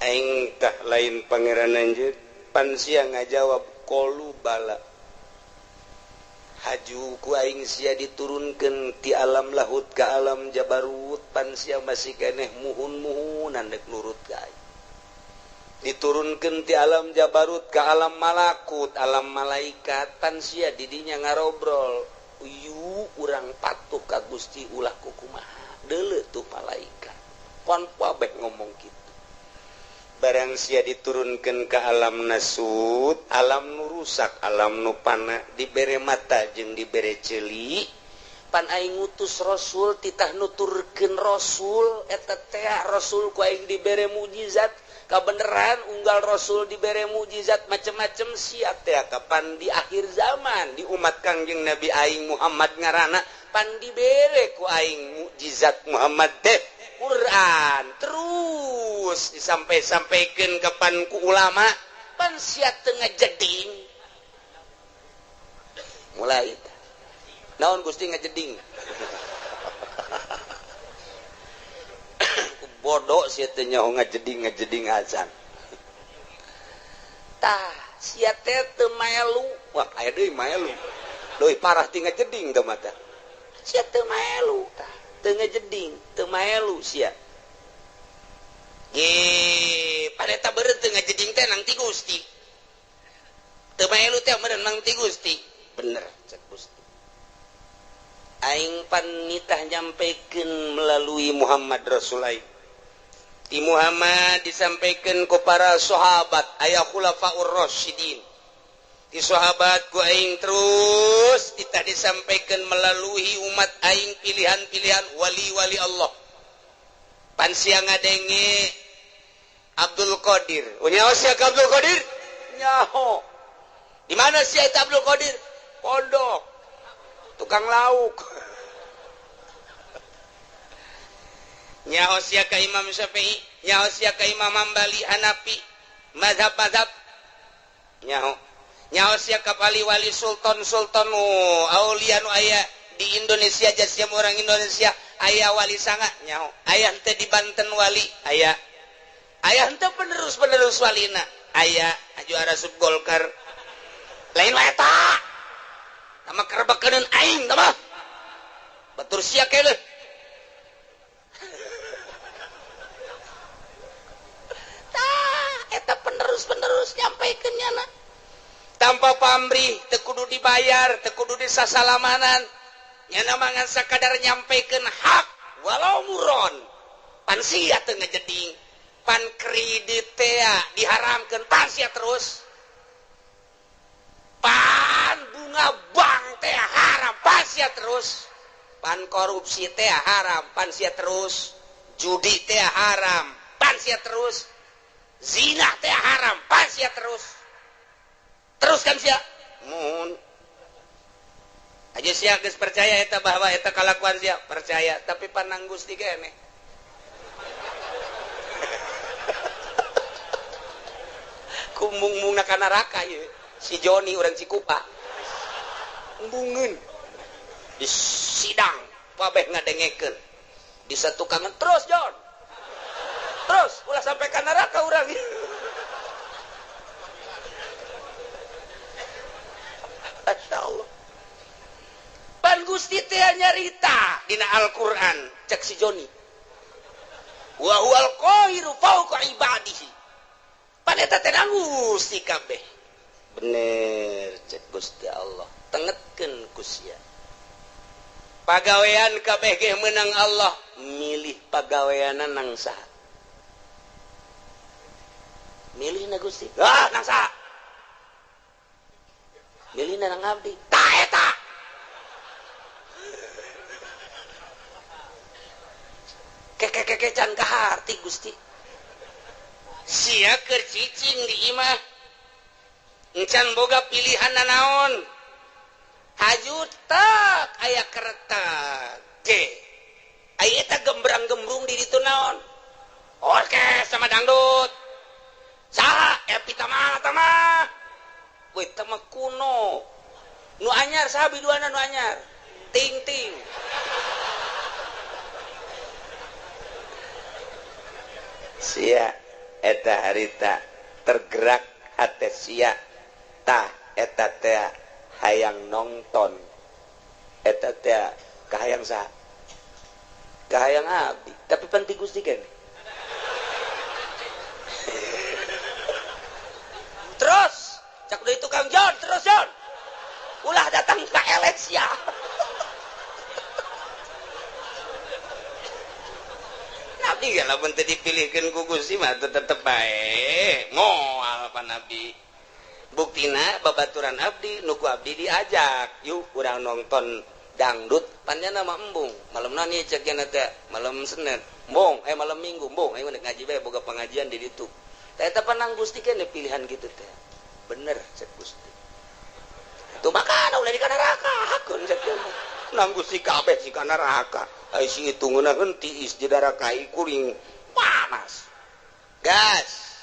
Aing tah lain pangeran anjeun. Pan sia ngajawab qalu bala. Haju ku aing sia diturunkeun ti alam lahut ka alam jabarut, pan sia masih keneh muhun-muhunan dek nurut ka aing. Diturunkeun ti alam jabarut ka alam malakut, alam malaikat, pan sia didinya ngarobrol. Uyu urang patuh ka Gusti ulah kukumaha. Deuleu tuh malaikat. Pon kabeh ngomong kitu. Barang sia diturunkan ke alam nasut, alam nu rusak, alam nu pana, dibere mata jeung dibere ceuli, pan aing ngutus rasul titah nuturkeun rasul eta teh rasul ku aing dibere mukjizat, kabeneran unggal rasul dibere mukjizat macem-macem sia teh kapan di akhir zaman di umat Kangjeng Nabi aing Muhammad ngaranna pan dibere ku aing mukjizat Muhammad teh Quran terus disampai-sampaikan kapan ku ulama pan sia teu ngajeding. Mulai naon Gusti ngajeding. Bodoh sia teh nyaho ngajeding acan. Tah sia teh teu maelu. Wah aya deui maelu. Leuwih parah ti ngajeding teh mah tah. Sia teu maelu tah. Teu ngajeding, teu maelu sia. Ge, pada eta beureut teu ngajeding teh nang ti Gusti. Teu maelu teh meureun nang ti Gusti. Bener cek Gusti. Aing pan nitah nyampekeun melalui Muhammad Rasul aing. Ti Muhammad disampaikan ku para sahabat aya khulafaur rasyidin. Di sahabat ku aing terus kita disampaikan melalui umat aing pilihan-pilihan wali-wali Allah. Pan sia ngadenge Abdul Qadir. Nyaho sia ka Abdul Qadir? Nyaho. Di mana sia eta Abdul Qadir? Pondok. Tukang lauk. Nyaho sia ka Imam Syafi'i, nyaho sia ka Imam Hambali, Hanafi, mazhab-mazhab. Nyaho. Nyaho sia ka wali-wali sultan-sultan aulia nu aya di Indonesia jasiam orang Indonesia aya wali sanga nyaho. Aya henteu di Banten wali aya. Aya henteu penerus-penerus walina aya aju arasup Golkar. Lain wae eta. Tama kerebekeun aing tah mah. Batur sia keneh. Tah eta penerus-penerus nyampaikeun nyana. Tanpa pamrih, teu kudu dibayar, teu kudu disasalamanan. Nyana mangan sakadar nyampaikeun hak walau muron. Pan sia teu ngajeding, pan kredit teh diharamkeun, pan sia terus. Pan bunga bank teh haram, pan sia terus. Pan korupsi teh haram, pan sia terus. Judi teh haram, pan sia terus. Zina teh haram, pan sia terus. Terus kan sia mun aja sia geus percaya eta bahwa eta kalakuan sia percaya tapi panang Gusti keneh. Kumbung-mungna ka neraka ieu. Si Joni urang Cikupa. Embungeun. Di sidang kabeh ngadengekeun. Di satukangan terus Jon. Terus ulah sampai ka neraka urang. Masya Allah. Pan Gusti teh nyarita dina Al-Qur'an cek si Joni. Wa huwal qahiru fawqa ibadihi. Pan eta teh Gusti kabeh. Bener cek Gusti Allah. Tengetkeun ku sia. Pagawean kabeh ge meunang Allah, milih pagaweanna nang saha? Milih na Gusti. Ah, nang saha? Milih na nang abdi. Tah eta. Keke-keke can kaharti Gusti. Sia keur cicing di imah. Encan boga pilihan nanaon. Haju tak aya keretak. Ge. Aya eta gembrang-gembrung di ditu naon? Orkes sama dangdut. Saha Epi Tama tama. Weh tama kuno. Nu anyar saha biduana nu anyar? Ting-ting. Sia eta harita tergerak hate sia tah eta teh hayang nonton eta teh kahayang saha? Kahayang abdi tapi penting Gusti kan. Terus cak deui tukang Jon terus Jon ulah datang ka elek sia. Nabi kan lamun teu dipilihkeun ku Gusti mah tetep bae moal pa Nabi. Buktina babaturan abdi nu ku abdi diajak yuk urang nonton dangdut panjana mah embung malamna nih cek teh malam Senin embung malam Minggu embung ayo ngaji bae boga pengajian di ditu teh eta panang Gusti kan pilihan gitu teh bener cek Gusti tuh makana ulah di neraka hakun cek nang Gusti kabeh si ka neraka ai si itu ngeunaheun tiis di neraka kuring panas gas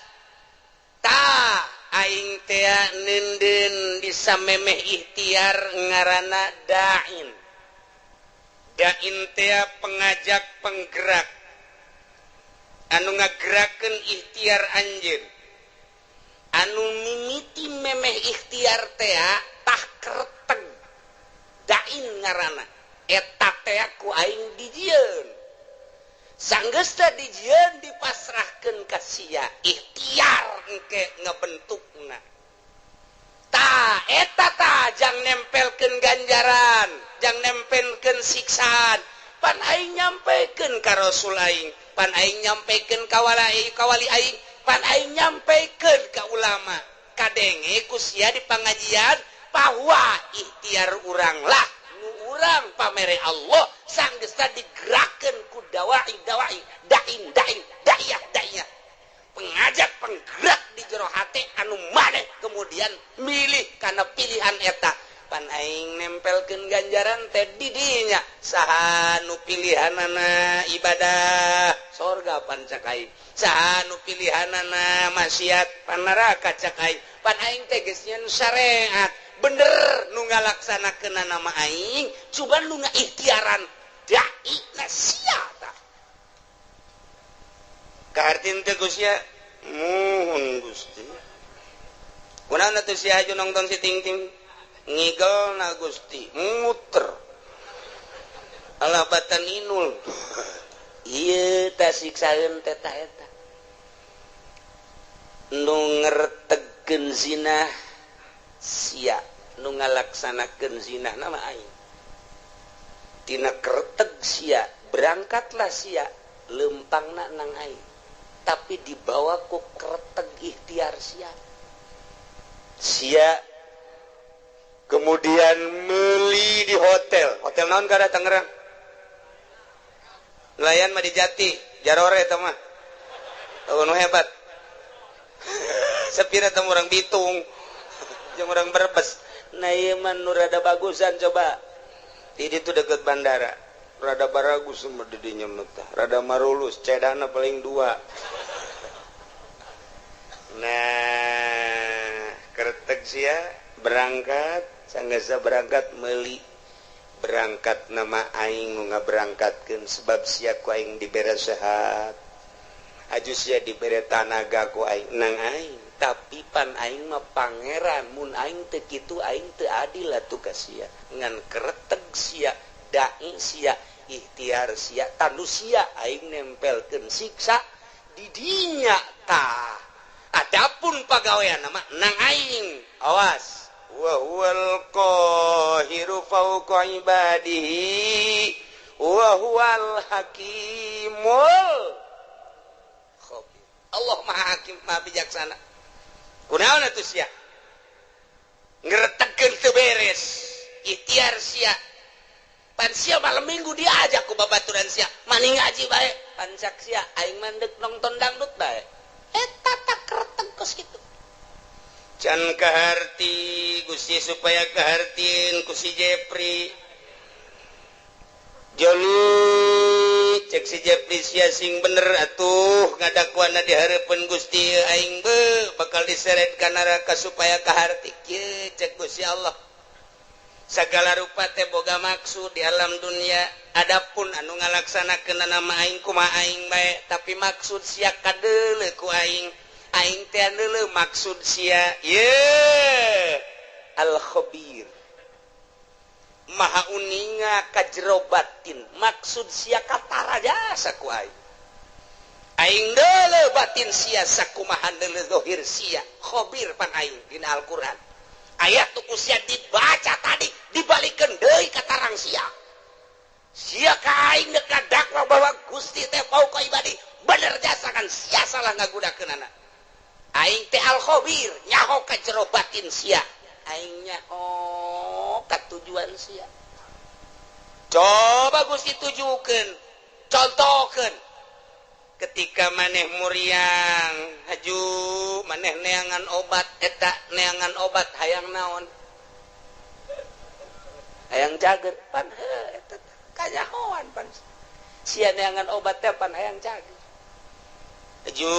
ta aing tea nenden bisa memeh ikhtiar ngarana da'in. Da'in tea pengajak penggerak anu ngagerakeun ikhtiar anjeun. Anu mimiti memeh ikhtiar tea tah kerteg. Da'in ngarana eta tea ku aing dijieun. Sanggeus teh dijieun dipasrahkeun ka sia ikhtiar engke ngebentukna. Ta eta ta jang nempelkeun ganjaran, jang nempelkeun siksaan. Pan aing nyampekeun ka Rasul aing, pan aing nyampekeun ka wali aing, pan aing nyampekeun ka ulama. Kadenge ku sia di pangajian bahwa ikhtiar urang lah nu urang pamere Allah sanggeus teh digerakkeun ku dawai dawai dain dain da'iyah da'iyah pengajak penggerak di jero hate anu maneh kemudian milih karena pilihan eta pan aing nempelkeun ganjaran teh di dinya saha nu pilihanana ibadah sorga pan cak aing saha nu pilihanana maksiat pan neraka cak aing pan aing teh geus nyeun syariat bener nu ngalaksanakeun nama aing cuman nu ngaikhtiaran dai na sia ta kahartin teh Gusti muhun Gusti kunaon atuh sia aju nonton si ting-ting ngigel na Gusti muter alah batan inul ieu tah siksaeun teh ta eta nu ngertegkeun zina sia nu ngalaksanakeun zina nama aing tina kerteg sia berangkatlah sia lempangna nang aing tapi dibawa ku kerteg ikhtiar sia sia kemudian meli di hotel hotel naon kada Tangerang nelayan mah di Jati jarore eta mah nu hebat sepira teh urang Bitung jeung urang Brebes. Nah ieu mah nu rada bagusan coba di ditu deket bandara rada baragus mah di dinya mah rada marulus cedana paling dua. Nah Cek sia berangkat, sanggasa berangkat meuli berangkat nama aing nu ngaberangkatkeun sebab sia ku aing dibere sehat. Aju sia dibere tanaga ku aing nang aing, tapi pan aing mah pangeran, mun aing teu kitu aing teu adil atuh ka sia. Ngan kereteg sia, daeng sia, ikhtiar sia, tandu sia aing nempelkeun siksa di dinya tah. Adapun pagawean mah nang aing, awas. Wa huwal qahiru fawqa ibadihi wa huwal hakimul khabir. Allah Maha Hakim, Maha Bijaksana. Kunaon atuh sia? Ngretegkeun teu beres, ikhtiar sia. Pan sia malam minggu diajak ku babaturan sia, maning ngaji bae, pan cak sia aing mah deuk nonton dangdut bae. Eta tak kereteg kos kitu. Can kaharti Gusti supaya kahartieun ku si Jepri. Joli cek si Jepri sia sing bener atuh ngadakuana di hareupeun Gusti aing be bakal diseret ka neraka supaya kaharti kieu cek Gusti Allah. Sagala rupa teh boga maksud di alam dunia. Adapun anu ngalaksanakeun nama aing kumaha aing bae, tapi maksud sia kadeuleu ku aing. Aing teh deuleu maksud sia. Ye Al Khabir. Maha uninga ka jero batin, maksud sia katara jasa ku aing. Aing deuleu batin sia sakumaha deuleu zahir sia. Khabir pan aing dina Al-Qur'an. Ayat tu ku sia dibaca tadi dibalikeun deui ka tarang sia. Sia ka aing deuk dakwa bahwa Gusti teh fauqa ibadi, bener jasa kan sia salah ngagunakeunana. Aing teh Al Khabir, nyaho ka jero batin sia. Aing nyaho ka tujuan sia. Coba Gusti tujukeun, contohkeun. Ketika maneh muriang, haju maneh neangan obat eta neangan obat hayang naon? Hayang cager pan heuh eta kanyahoan pan. Sia neangan obat teh pan hayang cager. Haju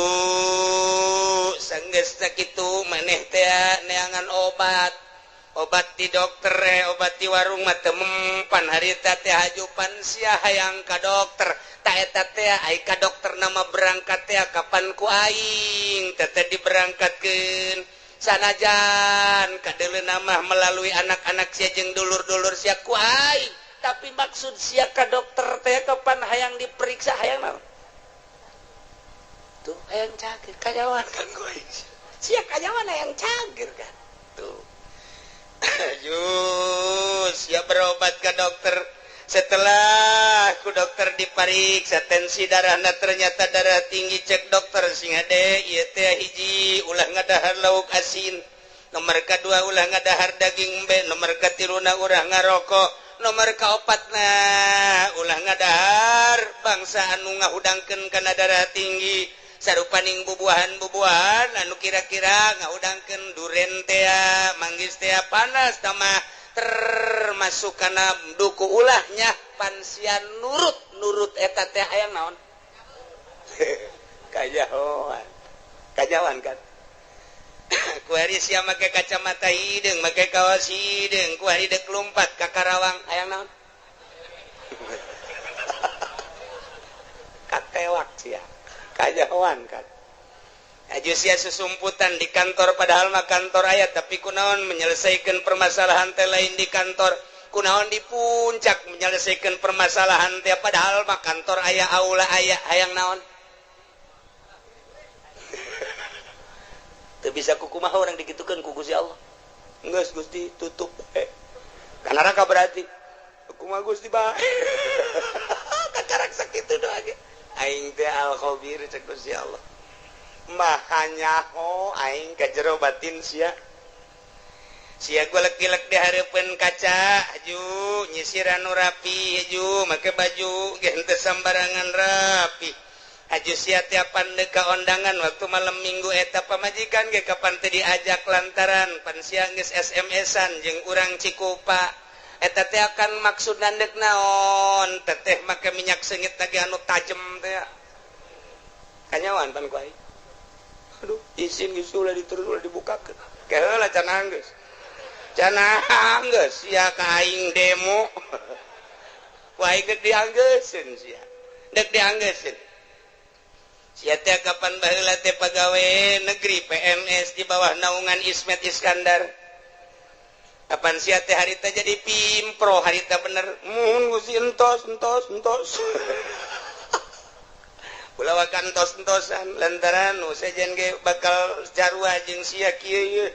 sanggeus kitu maneh teh neangan obat. Obat di dokter, obat di warung mah teu mempan harita teh haju pan sia hayang ka dokter. Ta eta teh ai ka dokter nama berangkat teh kapan ku aing teh teh diberangkatkeun. Sanajan kadeuleu mah melalui anak-anak sia jeung dulur-dulur sia ku aing, tapi maksud sia ka dokter teh kapan hayang diperiksa hayang naon? Tuh hayang cager kanyawan kan ku aing. Sia kanyawan hayang cager kan. Tuh. Jus, ya berobat ke dokter. Setelah ku dokter dipariksa tensi darahna ternyata darah tinggi, cek dokter sing hade ieu teh hiji ulah ngadahar lauk asin, nomor kadua ulah ngadahar daging embe, nomor katiluna ulah ngarokok, nomor kaopatna ulah ngadahar bangsa anu ngahudangkeun kana darah tinggi. Sarupaning bubuahan-bubuahan anu kira-kira ngahudangkeun duren tea, manggis tea panas tamah termasuk kana duku ulahnya pansia nurut-nurut eta teh hayang naon? Kajahoan. Kajahoan kan. Kuari sia make kacamata hideung, make kaos hideung, kuari deuk lumpat ka Karawang hayang naon? Katewak sia. Kajahoan kan. Aju sia susumputan di kantor padahal mah kantor aya tapi kunaon menyelesaikan permasalahan teh lain di kantor, kunaon di puncak menyelesaikan permasalahan teh padahal mah kantor aya aula aya hayang naon? Teu bisa kukumaha urang dikitukeun ku Gusti Allah. Geus Gusti tutup bae. Ka neraka berarti. Kumaha Gusti bae. Kakarak sakitu doa ge. Aing teh Al Khabir cek Gusti Allah. Maha nyaho aing ka jero batin sia. Sia golek-golek di hareupeun kaca, haju nyisiran nu rapi, haju make baju ge henteu sambarangan rapi. Haju sia tiapan deuk ka ondangan waktu malam minggu eta pamajikan ge kapan teu diajak lantaran pan sia geus SMS-an jeung urang Cikupa. Eta teh akan maksud nandek naon? Teteh make minyak seungit lagi anu tajem teh. Kanyawan pan ku aing. Aduh, izin geus ulah diterus ulah dibukakeun. Keheula can anggeus. Can anggeus sia ka aing demo. Ku aing geus dianggeuseun sia. Dek dianggeuseun. Sia teh kapan baheula teh pagawe negeri PNS di bawah naungan Ismet Iskandar. Kapan sia teh harita jadi pimpro harita bener. Mun Gusti entos entos entos. Ulah wakan entos-entosan lantaran nu sejen ge bakal jarua jeung sia kieu ieu.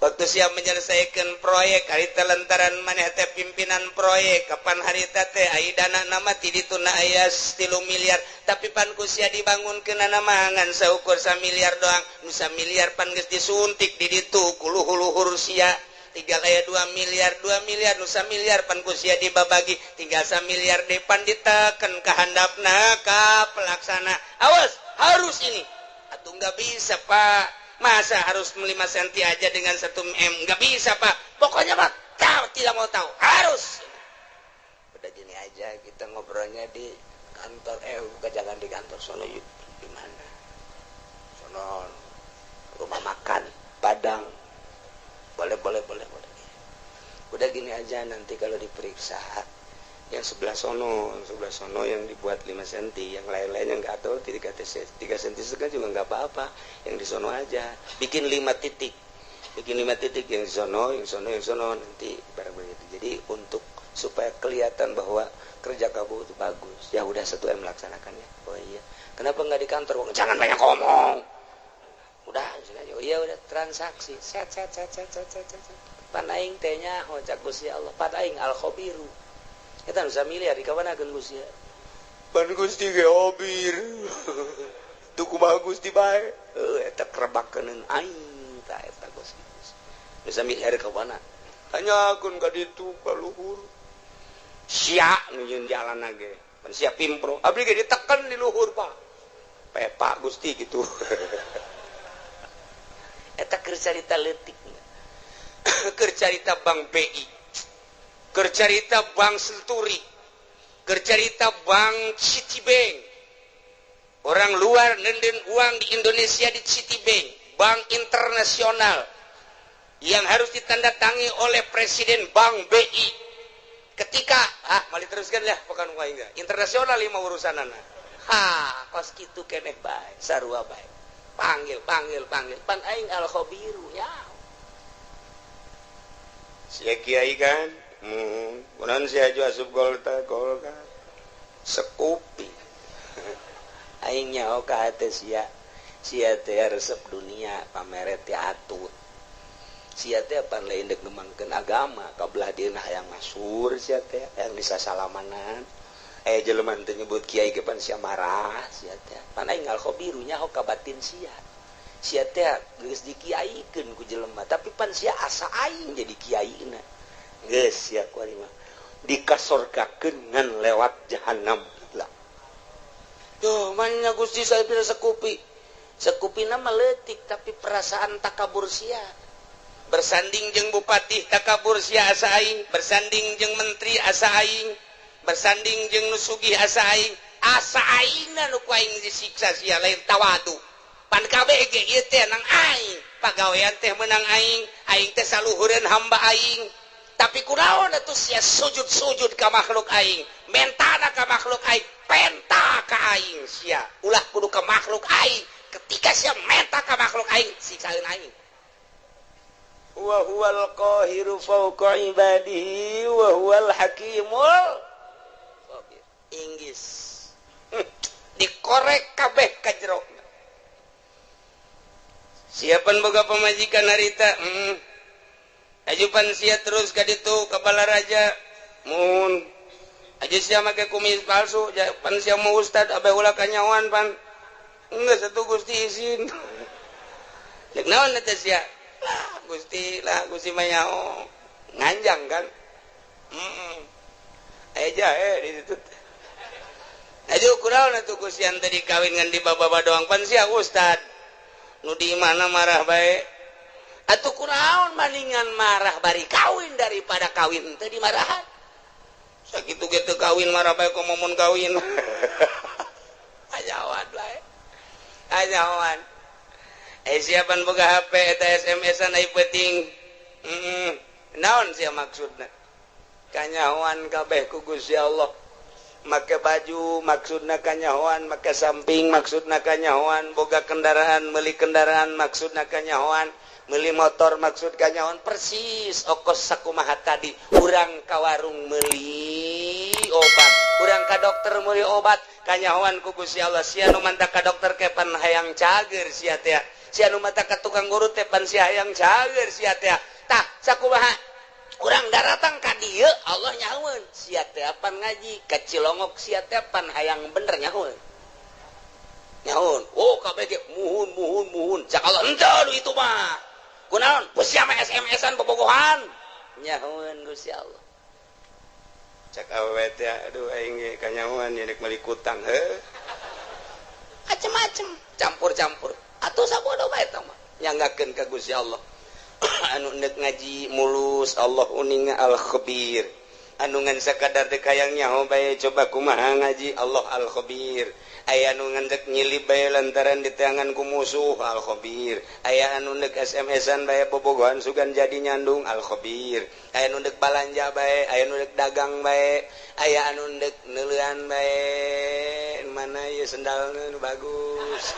Waktu sia menyelesaikan proyek harita lantaran maneh teh pimpinan proyek kapan harita teh ai dana nama ti dituna aya 3 miliar tapi pan ku sia dibangunkeunana mah ngan saukur 1 miliar doang nu 1 miliar pan geus disuntik di ditu ku luhur-luhur sia. Tinggal aya 2 miliar 2 miliar nu 1 miliar pan ku sia dibabagi tinggal 1 miliar depan diteken ka handapna ka pelaksana. Awas harus ini atuh nggak bisa Pak, masa harus 5 cm aja dengan 1 m, nggak bisa Pak, pokoknya Pak tahu tidak mau tahu harus. Udah gini aja kita ngobrolnya di kantor, bukan jangan di kantor sono, yuk di mana sono rumah makan Padang. Boleh boleh boleh boleh. Udah gini aja nanti kalau diperiksa yang sebelah sono yang dibuat 5 cm, yang lain-lain yang nggak tahu 3 cm setengah juga nggak apa-apa, yang di sono aja bikin 5 titik, bikin 5 titik yang di sono, yang sono, yang sono nanti barang begitu. Jadi untuk supaya kelihatan bahwa kerja kamu itu bagus. Ya udah 1 M melaksanakannya. Oh iya, kenapa nggak di kantor? Jangan banyak ngomong. Udah, iya udah transaksi. Set set set set set set set. Pan aing teh nyaho cak Gusti Allah. Pan aing al khabiru. Eta nu samiliar di kawana-keun Gusti. Pan Gusti ge hobir. Tuh kumaha Gusti bae. Heuh eta kerebakeun aing tah eta Gusti. Nu samiliar ka mana? Tanyakeun ka ditu ka luhur. Sia nu nyeun jalan ge. Pan sia pimpro. Abdi ge diteken di luhur, Pak. Pepak Gusti gitu. Eta keur carita leutik. Keur carita Bank BI. Keur carita Bank Senturi. Keur carita Bank Citibank. Orang luar nenden uang di Indonesia di Citibank, bank internasional yang harus ditandatangi oleh Presiden Bank BI. Ketika ah mali teruskan lah bukan aing internasional lima urusanana. Ha, kos kitu keneh bae, sarua bae. Panggil, panggil, panggil. Pan aing al khabiru ya. Sia kiai kan, kunaon sia aju asup golta golkar. Sekupi. Aing nyaho ka hate sia. Sia teh resep dunia pamere teh atut. Sia teh pan lain deuk ngembangkeun agama ka belah dieuna hayang masyhur sia teh hayang disasalamanan. Jelema teh nyebut kiai ge pan sia marah sia teh. Pan aing al khabiru nyaho ka batin sia. Sia teh geus dikiaikeun ku jelema tapi pan sia asa aing jadi kiaina. Geus sia ku ari mah dikasorgakeun ngan lewat jahanam lah. Duh, manya Gusti saya pira sekupi. Sekupina mah leutik tapi perasaan takabur sia. Bersanding jeung bupati takabur sia asa aing, bersanding jeung menteri asa aing, bersanding jeung nu sugih asa aing, asa aingna nu ku aing disiksa sia lain tawadu. Pan kabeh ge ieu teh nang aing, pagawean teh meunang aing, aing teh saluhureun hamba aing. Tapi kunaon atuh sia sujud-sujud ka makhluk aing, mentana ka makhluk aing, penta ka aing sia. Ulah kudu ka makhluk aing. Ketika sia menta ka makhluk aing, siksaeun aing. Wa huwal qahiru fawqa ibadihi wa huwal hakimul khabir. Inggris dikorek kabeh ka jero. Siapan boga pamajikan harita? Ajupan sia terus ka ditu ka Balaraja. Mun aja sia make kumis palsu, pan sia mau ustad abe ulah kanyawan pan. Geus atuh Gusti izin. Rek naon eta sia? Lah Gusti, lah Gusti mah nyaho. Nganjang kan? Aya jahe di ditu. Aju kunaon atuh Gusti ante dikawin ngan di baba doang pan sia ustad. Nu di mana marah bae. Atuh kunaon maningan marah bari kawin daripada kawin teu dimarahan. Sakitu ge teu kawin marah bae komo mun kawin. Ajawan bae. Ajawan. Siapan boga HP eta SMS-an ai peuting. Naon sia maksudna? Kanyahoan kabeh ku Gusti Allah. Make baju maksudna kanyahoan, make samping maksudna kanyahoan, boga kendaraan, meuli kendaraan maksudna kanyahoan, meuli motor maksud kanyahoan, persis okos sakumaha tadi. Urang ka warung meuli obat, urang ka dokter meuli obat, kanyahoan ku Gusti Allah. Sia nu mantak ka dokter kepan hayang cager sia teh. Sia nu mata ka tukang urut teh pan sia hayang cager sia teh. Tah sakumaha urang daratang ka dieu Allah nyahoeun sia teh pan ngaji ka Cilongok sia teh pan hayang bener nyahoeun. Nyahoeun. Oh kabeh ge muhun muhun muhun. Cak Allah henteu itu mah. Kunaon? Geus sia mah SMS-an bobogohan. Nyahoeun Gusti Allah. Cak awewe teh aduh aing ge kanyahoan ieu rek meuli kutang heuh. Macem-macem campur-campur. Atuh sabodo bae eta mah nyanggakeun ka Gusti Allah. Anu neuk ngaji mulus Allah uninga al-khabir. Anu ngan sakadar dek hayang nyaho bae coba kumaha ngaji Allah al-khabir. Aya anu ngan dek nyilib bae lantaran diteangan ku musuh al-khabir. Aya anu neuk SMS-an bae bobogohan sugan jadi nyandung al-khabir. Aya anu neuk balanja bae, aya anu neuk dagang bae, aya anu neuk neuleuan bae, mana ieu sendalna nu bagus.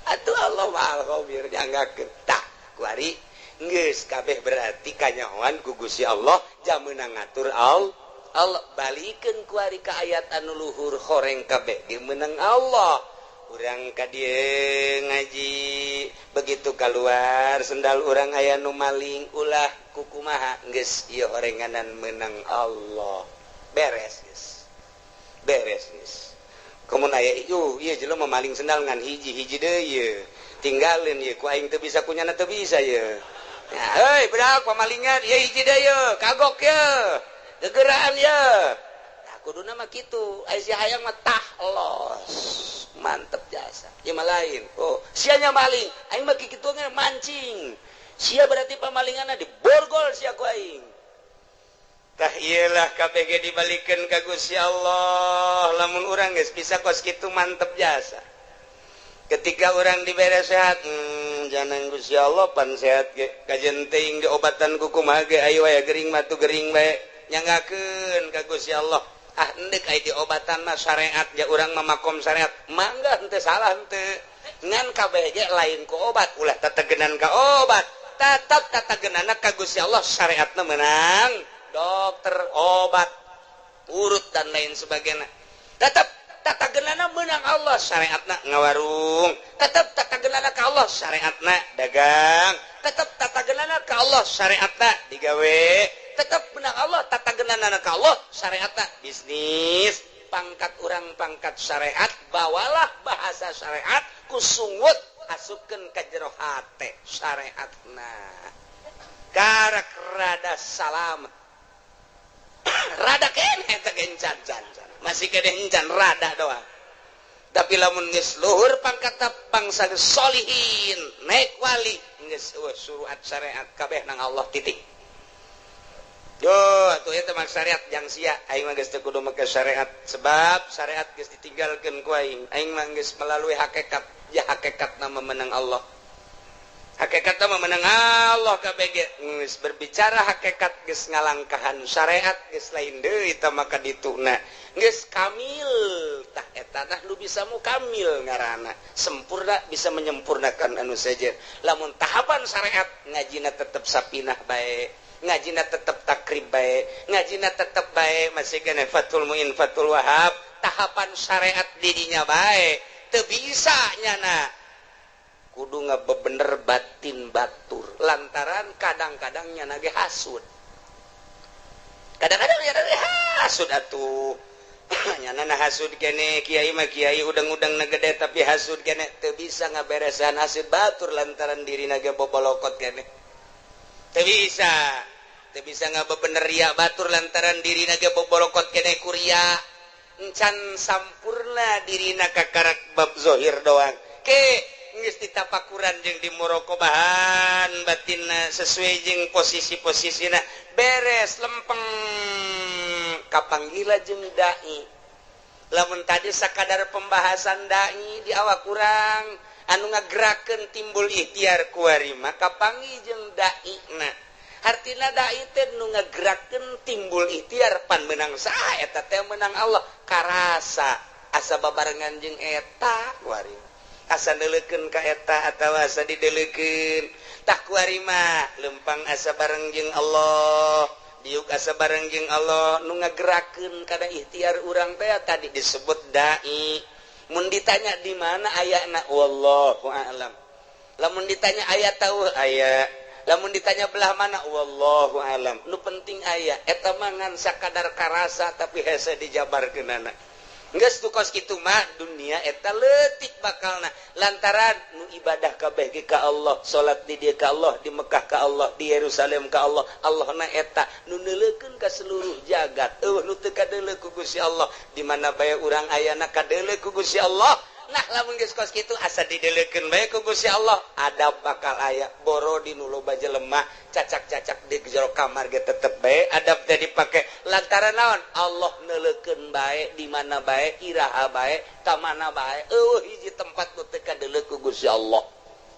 Atuh Allah mah al-khabir dianggakeun. Tah kuari geus kabeh berarti kanyahoan ku Gusti Allah jameunang ngatur Allah. Allah balikeun kuari ka ayat anu luhur horeng kabeh ge meunang Allah. Urang ka dieu ngaji begitu keluar sendal urang aya nu maling ulah kukumaha geus ieu horenganan meunang Allah. Beres geus. Beres geus. Komun aya ieu ieu jelema maling sendal ngan hiji-hiji deui ieu. Tinggalin ieu ku aing teu bisa kunyana teu bisa ieu. Nah, heuy budak pamalingan ieu hiji deui ieu, kagok ieu. Gegeraan ieu. Nah, kuduna mah kitu. Aya si hayang mah tah los. Mantep jasa. Ieu mah lain. Oh, sia nya maling, aing mah kitu ge mancing. Sia berarti pamalinganna diborgol sia ku aing. Tah iyalah KBG dibalikeun ka Gusti Allah. Lamun urang geus bisa kos kitu mantep jasa. Ketika urang dibere sehat, jangan Gusti Allah pan sehat ge. Kajen teuing diobatan ku kumaha ge ayo aya gering mah tu gering bae. Nyanggakeun ka Gusti Allah. Ah endek aya diobatan mah syariat ja urang mah makom syariat. Mangga henteu salah henteu. Ngan KBG lain ku obat, ulah tetegenan ka obat. Tetep tetegenanna ka Gusti Allah syariatna meunang. Dokter, obat, urut dan lain sebagainya. Tetap tata genana menang Allah syariatna ngawarung. Tetap tata genana ka Allah syariatna dagang. Tetap tata genana ka Allah syariatna digawe. Tetap menang Allah tata genana ka Allah syariatna bisnis. Pangkat urang pangkat syariat, bawalah bahasa syariat kusungut asupkeun ka jero hate syariatna. Karak rada salamet. Rada keneh teh encan can masih keneh encan rada doang. Tapi lamun geus luhur pangkat bangsa solihin naik wali geus suruhat syariat kabeh nang Allah titik. Yo atuh eta mah syariat jang sia aing mah geus teu kudu make syariat sebab syariat geus ditinggalkeun ku aing. Aing mah geus melalui hakikat ya hakikatna memenang Allah. Hakikatna memenang Allah kabeh geus berbicara hakikat geus ngalangkahan syariat geus lain deui tah maka dituna geus kamil tah eta tah nu bisa mukamil ngaranna sempurna bisa menyempurnakan anu sejen. Lamun tahapan syariat ngajina tetep sapinah bae, ngajina tetep takrib bae, ngajina tetep bae masih keneh Fathul Muin Fathul Wahab tahapan syariat didinya bae teu bisa nyana kudu ngabebener batin batur lantaran kadang-kadang nyana ge hasud. Kadang-kadang nyana ge hasud atuh. Nyana na hasud kene kiai mah kiai udang-udang na gede tapi hasud kene teu bisa ngaberesan hasud batur lantaran dirina ge bobolokot kene. Teu bisa ngabebener ria batur lantaran dirina ge bobolokot kene kuria. Encan sampurna dirina kakarak bab zohir doang. Ke geus ditapakuran jeung di muraqabahan batinna sesuai jeung posisi-posisina beres lempeng kapanggila jeung dai. Lamun tadi sakadar pembahasan dai di awak kurang anu ngagerakeun timbul ikhtiar kuari maka panggih jeung daina. Hartina dai teh nu ngagerakeun timbul ikhtiar pan meunang saha eta teh meunang Allah karasa asa babarengan jeung eta kuari. Asa neuleukeun ka eta atawa asa dideulekeun tah kuari mah lempang asa bareng jeung Allah. Diuk asa bareng jeung Allah nu ngagerakeun kana ikhtiar urang teh tadi disebut dai. Mun ditanya di mana ayana wallahu a'lam. Lamun ditanya aya tahu aya. Lamun ditanya belah mana wallahu a'lam. Nu penting aya eta mah ngan sakadar karasa tapi hese dijabarkeunana. Geus tu kos kitu mah dunia eta leutik bakalna lantaran nu ibadah kabeh ge ka Allah, salat di dieu ka Allah, di Mekah ka Allah, di Yerusalem ka Allah. Allahna eta nu neuleukeun ka seluruh jagat. Eueuh nu teu kadeuleu ku Gusti Allah, di mana bae urang ayana kadeuleu ku Gusti Allah. Nah lamun geus kos kitu asa dideleukeun bae ku Gusti Allah, adab bakal aya. Boro di nu loba jelema cacak-cacak di jero kamar ge tetep bae adab teh dipake lantaran naon? Allah neuleukeun bae di mana bae, iraha bae, ka mana bae. Eueuh hiji tempat nu teu kadeuleu ku Gusti Allah.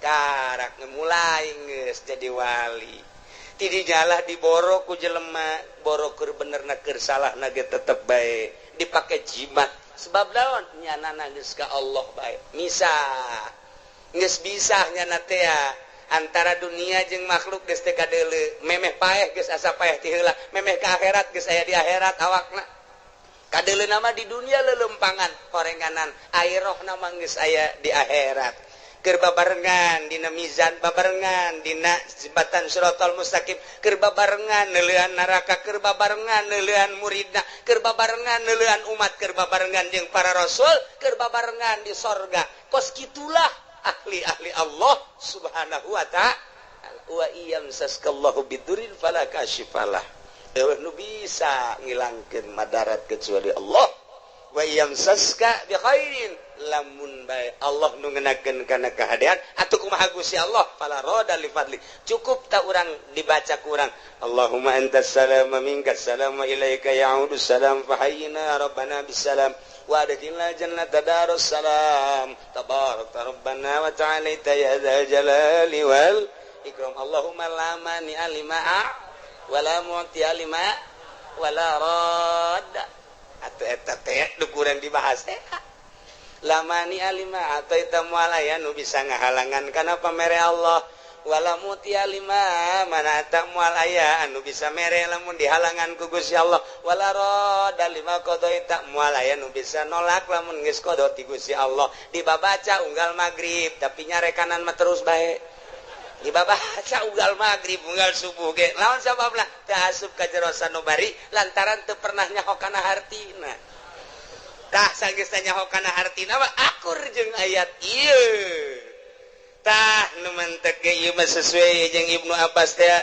Karak mulai geus jadi wali. Ti dijalah diboro ku jelema, boro keur benerna keur salahna ge tetep bae dipake jimat. Sebab naon nyana geus ka Allah bae. Misah. Geus bisa nyana teh antara dunia jeung makhluk geus teu kadeuleu. Memeh paeh geus asa paeh ti heula, memeh ka akhirat geus aya di akhirat awakna. Kadeuleu mah di dunia leuleumpangan, horenganan, akhirahna mah geus aya di akhirat. Keur babarengan dina mizan, babarengan dina jembatan Shiratal Mustaqim, keur babarengan neuleuan neraka, keur babarengan neuleuan muridna, keur babarengan neuleuan umat, keur babarengan jeung para rasul, keur babarengan di sorga. Kos kitulah ahli-ahli Allah Subhanahu wa ta'ala. Wa iyamsaskallahu bidurin fala kashifalah. Eueuh nu bisa ngilangkeun madarat kecuali Allah. Wa iyamsaska bi khairin, lamun bae Allah nu ngenakeun kana kahadean atuh kumaha Gusti Allah fala rada li fadli. Cukup tak urang dibaca ku urang Allahumma antas salam wa minkas salam wa ilaika ya'udu salam fahayyina rabbana bisalam wa adkhilna jannata darus salam tabarakta rabbana wa ta'alaita ya dzal jalali wal ikram. Allahumma la mani alima wa la mu'ti alima wa la radda. Atuh eta teh nu kurang dibahas teh lamani alima atau eta moal aya nu bisa ngahalangan kana pamere Allah, wala muti alima mana eta moal aya anu bisa mere lamun dihalangan ku Gusti Allah, wala rada lima qadaita moal aya nu bisa nolak lamun geus qada ti Gusti Allah. Dibabaca unggal magrib tapi nyarekanan mah terus bae. Dibabaca unggal magrib unggal subuh ge lawan sababna teu asup ka jero sanubari lantaran teu pernah nyaho kana hartina. Tah sanggeus nyaho kana hartina mah akur jeung ayat ieu. Tah nu mentek ge ieu mah sesuai jeung Ibnu Abbas teh.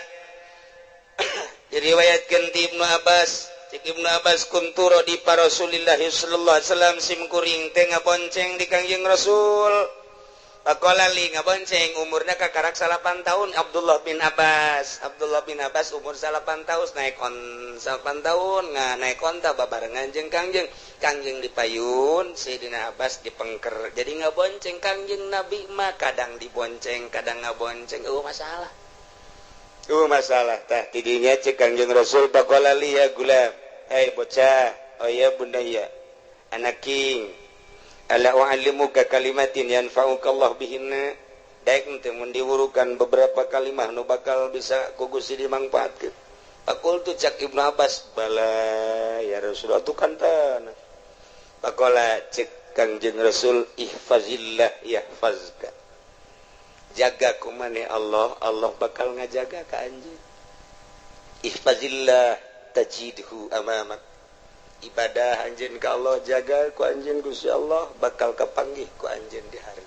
Diriwayatkeun ti Ibnu Abbas, cek Ibnu Abbas kunturo di pa Rasulillah sallallahu alaihi wasallam sim kuring teh ngabonceng di Kangjeng Rasul. Pakola li ngabonceng umurna kakarak 8 tahun Abdullah bin Abbas. Abdullah bin Abbas umur 8 tahun naik on 8 tahun naik onta babarengan jeung Kangjeng. Kangjeng dipayun, Sayyidina Abbas dipengker. Jadi ngabonceng Kangjeng Nabi mah kadang dibonceng, kadang ngabonceng. Eueuh masalah. Eueuh masalah tah tidinya cek Kangjeng Rasul pakola li ya gulam. Hei bocah, oh ya bunda ya. Anak king. Ala u'allimuka kalimatin yanfa'uka Allah bihinna. Daek teh mun diwurukan beberapa kalimah nu bakal bisa ku Gusti dimangfaatkeun. Faqultu cak Ibnu Abbas, bala ya Rasulullah tu kantan. Faqala cek Kangjeng Rasul ihfazillah yahfazka. Jaga kumane Allah, Allah bakal ngajaga ka anjeun. Ihfazillah tajidhu amamak. Ibadah anjeun ka Allah jaga ku anjeun Gusti Allah bakal kapanggih ku anjeun di hari.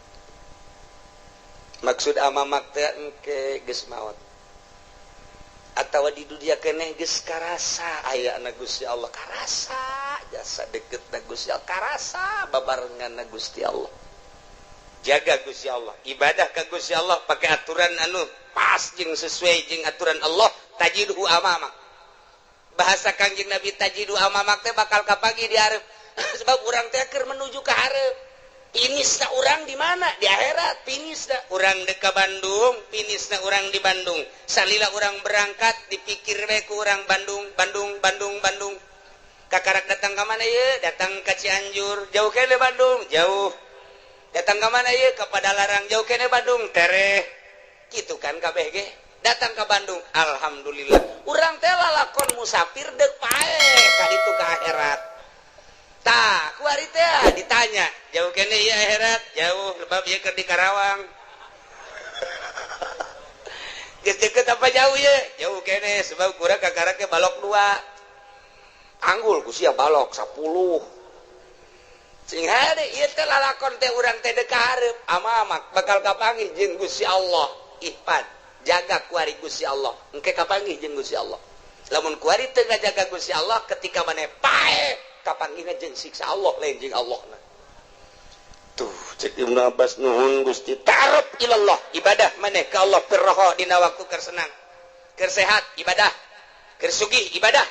Maksud amamak teh engke geus maot. Atawa di dunia keneh geus karasa ayana Gusti Allah, karasa jasa deketna Gusti Allah, karasa babarenganna Gusti Allah. Jaga Gusti Allah, ibadah ka Gusti Allah pakai aturan anu pas jeung sesuai jeung aturan Allah, tajidhu amamak. Bahasa Kangjeng Nabi tajidu amamak teh bakal kapagi di arep. Sebab urang teh keur menuju ke hareup. Finisna urang di mana? Di akhirat finisna. Urang dek ka Bandung, finisna urang di Bandung. Salila urang berangkat dipikir we ku urang Bandung, Bandung, Bandung, Bandung. Kakarak datang ke mana ye? Datang ke Cianjur, jauh kene Bandung, jauh. Datang ke mana ye? Ke Padalarang, jauh kene Bandung, tereh. Gitu kan kabeh ge. Datang ke Bandung, alhamdulillah. Urang teh lalakon musafir dek paeh ka itu ke akhirat. Tah, kuari teh ditanya, jauh kene ieu akhirat? Jauh, sebab ieu keur di Karawang. Geus deket apa jauh ye? Jauh kene, sebab kurang kakarak ke balok dua. Anggul ku sia balok 10. Sing hade ieu teh lalakon teh urang teh dek ka hareup, amamak bakal kapanggih jeung Gusti Allah. Ihpan, jaga kuari Gusti Allah. Engke kapanggih jeung Gusti Allah. Lamun kuari teu ngajaga Gusti Allah ketika maneh paeh, kapanggihna jeung siksa Allah lain jeung Allahna. Tuh, cek Ibnu Abbas nuhun Gusti, ta'aruf ilallah, ibadah maneh ka Allah firroho dina waktu keur senang. Keur sehat ibadah, keur sugih ibadah.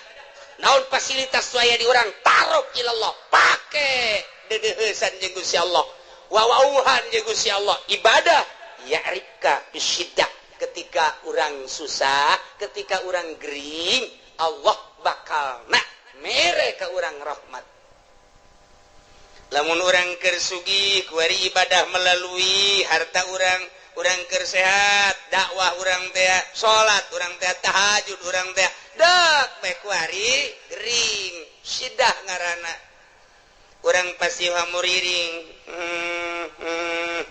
Naon fasilitas aya di urang ta'aruf ilallah, pake dedeuheusan jeung Gusti Allah. Wawauhan jeung Gusti Allah, ibadah ya'rifka bisyiddah. Ketika urang susah, ketika urang gering, Allah bakal nak mere ka urang rahmat. Lamun urang keur sugih, kuari ibadah melalui harta urang, urang keur sehat, dakwah urang teh, salat urang teh, tahajud urang teh, dek bae kuari gering, sidah ngaranna. Urang pasti hamuriring.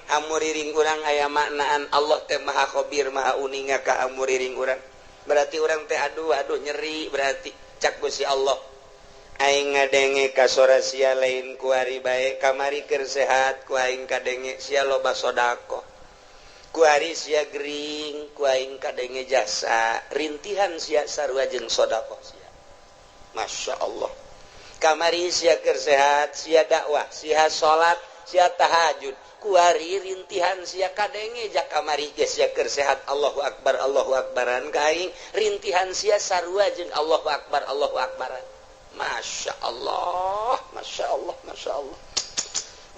Hamuriring urang aya maknaan Allah teh Maha Khabir, Maha uninga ka hamuriring urang. Berarti urang teh aduh aduh nyeri berarti cak Gusti Allah. Aing ngadenge ka sora sia lain kuari bae, kamari keur sehat ku aing kadenge sia loba sedekah. Kuari sia gering ku aing kadenge jasa, rintihan sia sarua jeung sedekah sia. Masya Allah. Kamari sia keur sehat, sia dakwah, sia salat, sia tahajud. Kuari rintihan sia kadenge jak kamari ge sia keur sehat, Allahu akbar, Allahu akbaran ka aing, rintihan sia sarua jeung Allahu akbar, Allahu akbaran. Masya Allah, Masya Allah, Masya Allah.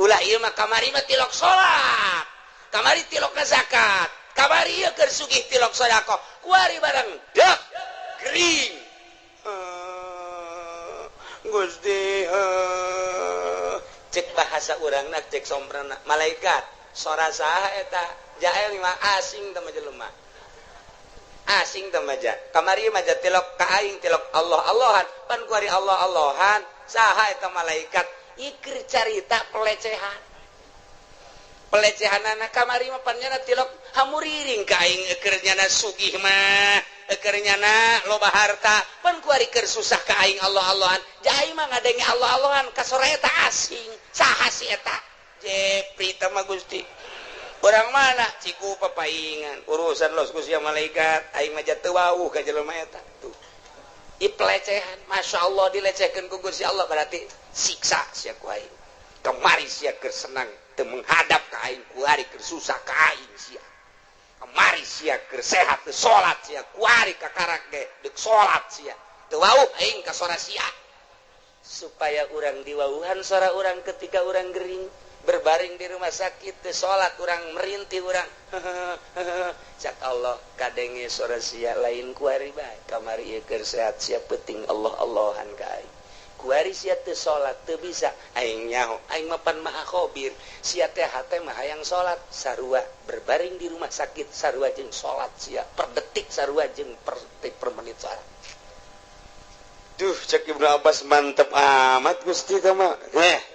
Ulah ieu mah kamari mah tilok salat, kamari tilok zakat, kamari ieu keur sugih tilok sedekah, kuari barang dek gering. Gusti, cek bahasa urangna, cek somprana malaikat sora saha eta jael mah asing teh mah jelema. Asing teh mah ja. Kamari mah ja tilok ka aing tilok Allah Allahan, pan kuari Allah Allahan, saha eta malaikat ikir carita pelecehan. Pelecehanana kamari mah pan nyana tilok hamuriring ka aing eukeur nyana sugih mah, eukeur nyana loba harta, pan kuari keur susah ka aing Allah Allahan. Ja aing mah ngadenge Allah Allahan ka sora eta asing, saha si eta? Jepri teh mah Gusti. Orang mana? Ciku papaingan. Urusan los ku sia malaikat, aing mah teu wawuh ka jelema eta. Tuh. I pelecehan, Masya Allah dilecehkeun ku Gusti Allah berarti siksa sia ku aing. Kamari sia keur senang teu menghadap ka aing, kuari keur susah ka aing sia. Kamari sia keur sehat teu salat sia, kuari kakarak ge deuk salat sia. Teu wawuh aing ka sora sia. Supaya urang diwawuhan sora urang ketika urang gering, berbaring di rumah sakit teu salat urang merintih urang. Cak Allah kadenge sora sia lain kuari bae. Kamari ieu keur sehat sia penting Allah Allahan ka aing. Kuari sia teu salat teu bisa aing nyaho, aing mah pan maha khabir. Sia teh hate mah hayang salat sarua berbaring di rumah sakit sarua jeung salat sia per detik sarua jeung per detik per menit salat. Duh, cek Ibnu Abbas mantep amat Gusti teh mah.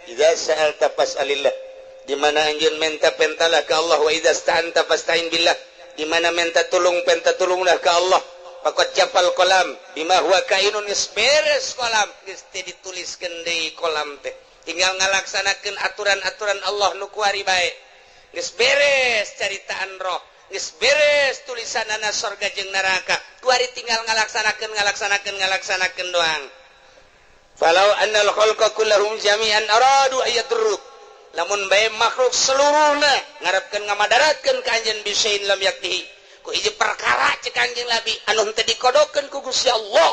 Idza sa'alta fas'alillah. Di mana anjeun minta pentalah ka Allah, wa idza sta'anta fasta'in billah. Di mana minta tulung penta tulunglah ka Allah. Faqad jafal qalam bima huwa kainun, geus beres kolam, geus teu dituliskeun deui kolam teh. Tinggal ngalaksanakeun aturan-aturan Allah nu kuari bae. Geus beres caritaan roh, geus beres tulisanana sorga jeung neraka. Kuari tinggal ngalaksanakeun ngalaksanakeun ngalaksanakeun doang. Falau annal khalqa kullahum jami'an aradu ayadruk. Lamun bae makhluk seluruhna ngarepkeun ngamadaratkeun ka anjeun bisain lam yaktihi. Ku hiji perkara cek anjeun Nabi anu henteu dikodokeun ku Gusti Allah,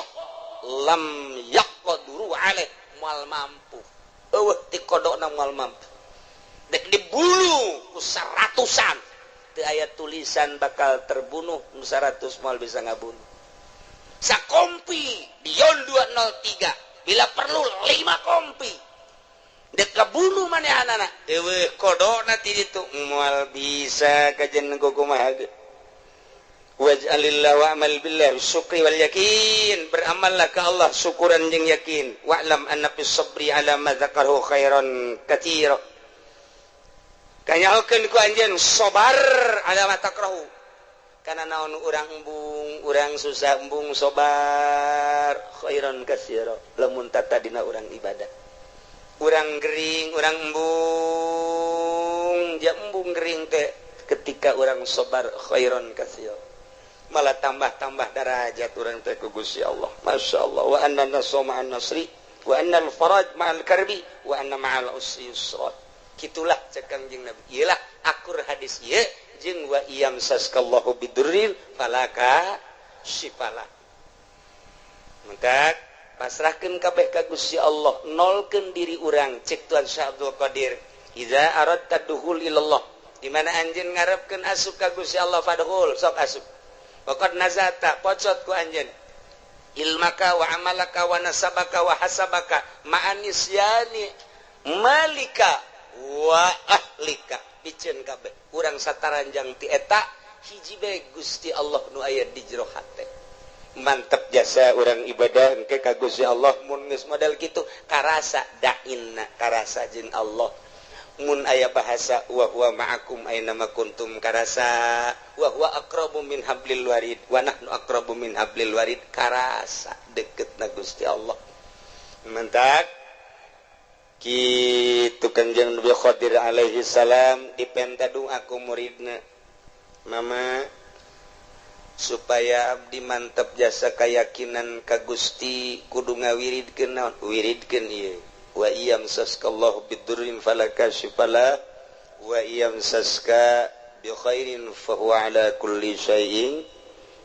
lam yaqduru alaih, moal mampu. Eueuh ti kodokna moal mampu. Dek dibulu ku seratusan teu aya tulisan bakal terbunuh nu 100 moal bisa ngabunuh. Sakompi Dion 203 bila perlu 5 kompi. Dek kabunuh manehanana eueuh kodokna ti ditu moal bisa kajen kumaha ge. Waj'alillah wa'mal billah syukri wal yakin, beramallah ke Allah syukuran jeung yakin. Wa'lam anna fis sabri ala ma dzakarahu khairan katsira. Kanyahokeun ku anjeun sabar ala ma takrahu. Kana naon urang embung, urang susah embung sabar khairan katsira. Lamun tatadina urang ibadah. Urang gering, urang embung, ja embung gering teh ketika urang sabar khairan katsira. Malah tambah-tambah darajat urang teh ku Gusti Allah. Masya Allah. Wa anna nasra ma'an nasri, wa anna al-faraj ma'al karbi, wa anna ma'al usri yusra. Kitulah cek Kangjeng Nabi. Iyalah akur hadis ieu jeung wa iyam saskallahu bidurrin falaka syifalah. Maka pasrahkeun kabeh ka Gusti Allah, nolkeun diri urang cek Tuan Syekh Abdul Qadir. Iza aradta dukhul ilallah. Di mana anjeun ngarepkeun asup ka Gusti Allah fadkhul, sok asup. Waqad nazata pocot ku anjeun ilmaka wa amalaka wa nasabaka wa hasabaka ma'anisyani malika wa ahlika piceun kabeh urang sataranjang ti eta hiji bae Gusti Allah nu aya di jero hate. Mantep jasa urang ibadah engke ka Gusti Allah mun geus model kitu karasa dainna karasa jeung Allah. Mun aya bahasa wa huwa ma'akum aina ma kuntum karasa wa huwa aqrabu min hablil warid wa nahnu aqrabu min hablil warid karasa deketna Gusti Allah. Mentak kitu Kanjeng Nabi Khadir alaihi salam dipenta doa ku muridna, mama supaya abdi mantep jasa kayakinan ka Gusti kudu ngawiridkeun naon wiridkeun ieu. Wa iyam saskallahu bidurrin falaka syifala wa iyam saska bi khairin fa huwa ala kulli syai'in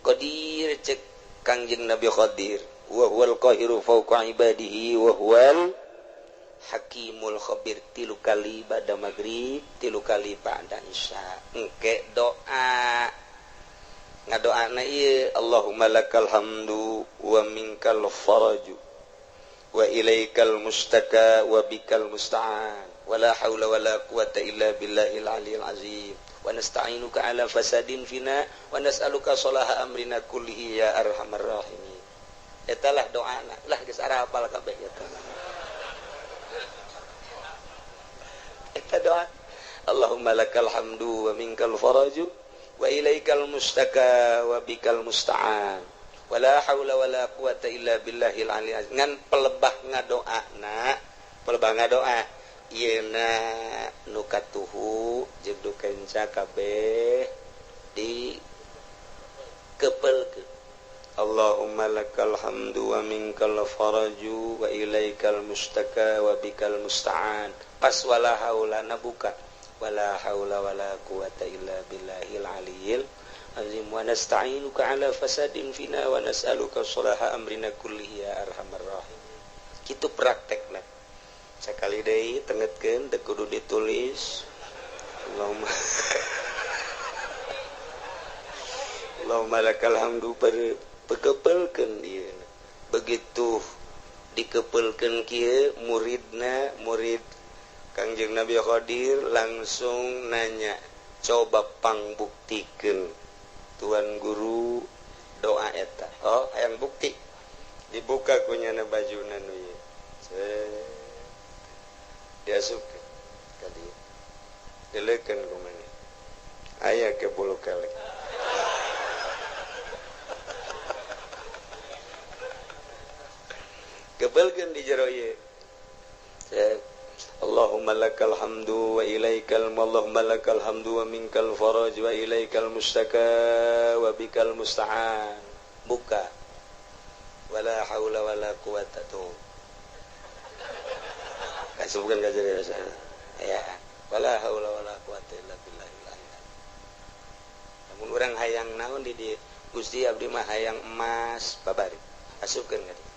qadir. Cek Kangjeng Nabi Khadir wa huwal qahiru fawqa ibadihi wa huwal hakimul khabir. 3 kali ba'da maghrib, 3 kali ba'da isya. Engke doa ngadoana ieu Allahumma lakal hamdu wa minkal faraju wa ilaikal mustaka wa bikal musta'an wa la haula wa la quwata illa billahil aliyil azim wa nasta'inuka ala fasadin fina wa nas'aluka salaha amrina kullihi ya arhamar rahimin. Eta lah doana lah geus arapal kabeh eta. Eta doa Allahumma lakal hamdu wa minkal faraju wa ilaikal mustaka wa bikal musta'an wala haula wala quwata illa billahil aliyil azim. Ngan pelebah ngadoana, pelebah ngadoa ieuna nu katuhu jeung nu kenca kabeh di kepelkeun. Allahumma lakal hamdu wa minkal faraju wa ilaikal mustaka wa bikal musta'an. Pas wala haula nabuka wala haula wala quwata illa billahil aliyil azim wa nasta'inuka ala fasadin fina wa nas'aluka salaha amrina kullihi ya arhamar rahimin. Kitu praktekna. Sakali deui tengetkeun teu kudu ditulis. Allahumma Allahumma lakal hamdu pekepelkeun ieu. Begitu dikepelkeun kieu muridna, murid Kangjeng Nabi Khadir langsung nanya, coba pangbuktikeun Tuan Guru doa eta. Oh, hayang bukti. Dibuka kunyana bajuna nu ieu. Diasupkeun ka dieu. Dileukeun ku maneh. Aya ke bulu kelek. Kebelkeun di jero ieu. Allahumma lakal hamdu wa ilaikal Allahumma lakal hamdu wa minkal faraj wa ilaikal mustaka wa bikal musta'an. Buka. Wala haula wala quwata tuh. Kasubkeun ka jero ya. Wala haula wala quwata illa billahil aliyil. Lamun urang hayang naon di dieu Gusti abdi mah hayang emas babari. Asupkeun ka dieu.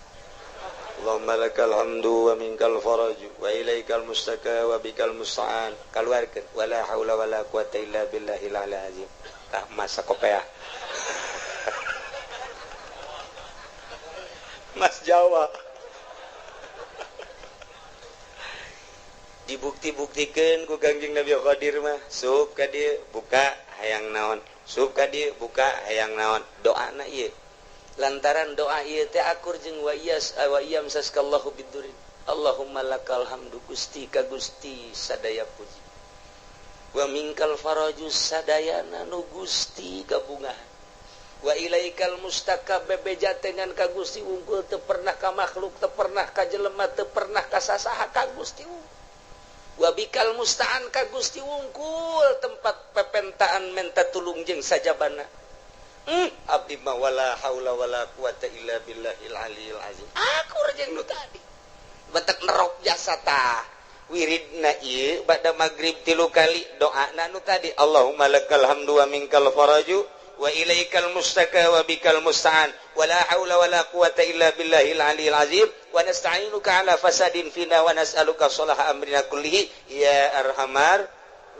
Allahumma lakal hamdu wa minkal faraju wa ilaikal mustaka wa bikal musta'an. Kaluarkeun wala haula wala quwata illa billahil azim. Tah masa kopea. Mas Jawa. Dibukti-buktikeun ku Kangjeng Nabi Qadir mah, sup ka dieu buka hayang naon, sup ka dieu buka hayang naon. Doana ieu. Lantaran doa ieu teh akur jeung wa iyas wa iyam saskallahu bidurin. Allahumma lakal hamdu Gusti ka Gusti sadaya puji. Wa minkal faraju sadayana nu Gusti kabungahan. Wa ilaikal mustaka bebeja dengan ka Gusti unggul teu pernah ka makhluk, teu pernah ka jelema, teu pernah ka sasaha ka Gusti unggul. Wa bikal musta'an ka Gusti wungkul tempat pepentaan menta tulung jeung sajabana. Abdi mah wala haula wala quwata illa billahil aliyil azim. Akur jeung nu tadi. Betek nerok jasa tah. Wiridna ieu bada magrib 3 kali doana nu tadi Allahumma lakal hamdu wa minkal faraju wa ilaikal mustaka wa bikal musta'an wala haula wala quwata illa billahil aliyil azim wa nasta'inuka ala fasadin fina wa nas'aluka sholaha amrina kullihi ya arhamar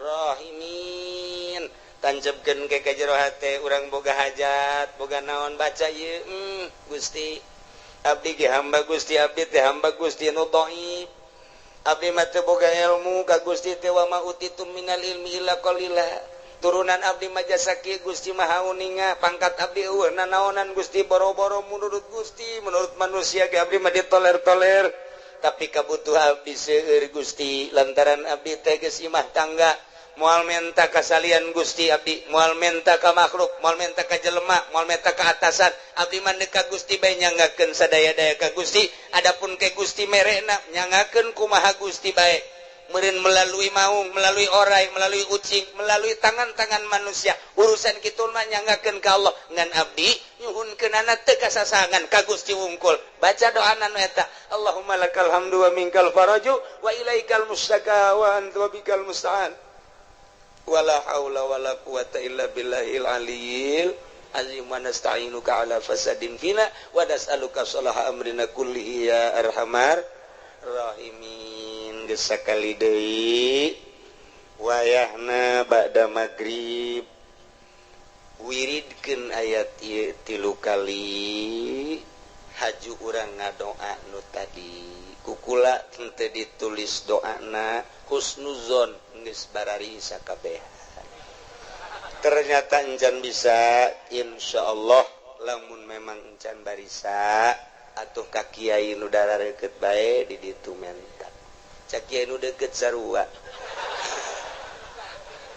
rahimin. Tanjebkeun ke ka jero hate urang boga hajat boga naon baca ieu Gusti abdi ge hamba Gusti abdi teh hamba Gusti nu dhaif abdi mah teu boga ilmu ka Gusti teh wa ma utitum minal ilmi illa qalila. Turunan abdi majasa kieu Gusti Maha Uninga pangkat abdi eueuh nanaonan Gusti boro-boro menurut Gusti menurut manusia ge abdi mah ditoler-toler tapi kabutuh abdi seueur Gusti lantaran abdi teh geus imah tangga moal menta kasalian Gusti abdi moal menta ka makhluk moal menta ka jelema moal menta ka atasan abdi mah ka Gusti bae nyanggakeun sadaya-daya ka Gusti adapun ke Gusti merena nyanggakeun kumaha Gusti bae meureun melalui maung, melalui orai, melalui ucing, melalui tangan-tangan manusia. Urusan kitu mah nyanggakeun ka Allah ngan abdi nyuhunkeunana teu kasasangan ka Gusti wungkul. Baca doana nu eta, Allahumma lakal hamdu wa minkal faraju wa ilaikal mustaka wa anta bikal musta'an. Wala haula wala quwata illa billahil aliyil azim wa nasta'inuka ala fasadin fina wa nas'aluka sholaha amrina kullihi ya arhamar rahimin. Geus sakali deui wayahna ba'da magrib wiridkeun ayat ieu 3 kali haju urang ngadoa nu tadi kukula teu ditulis doana husnuzon geus barari sakabehan. Ternyata encan bisa insyaallah lamun memang encan barisa atuh ka kiai nu darareukeut bae di ditu menta. Cak kiai nu deukeut sarua.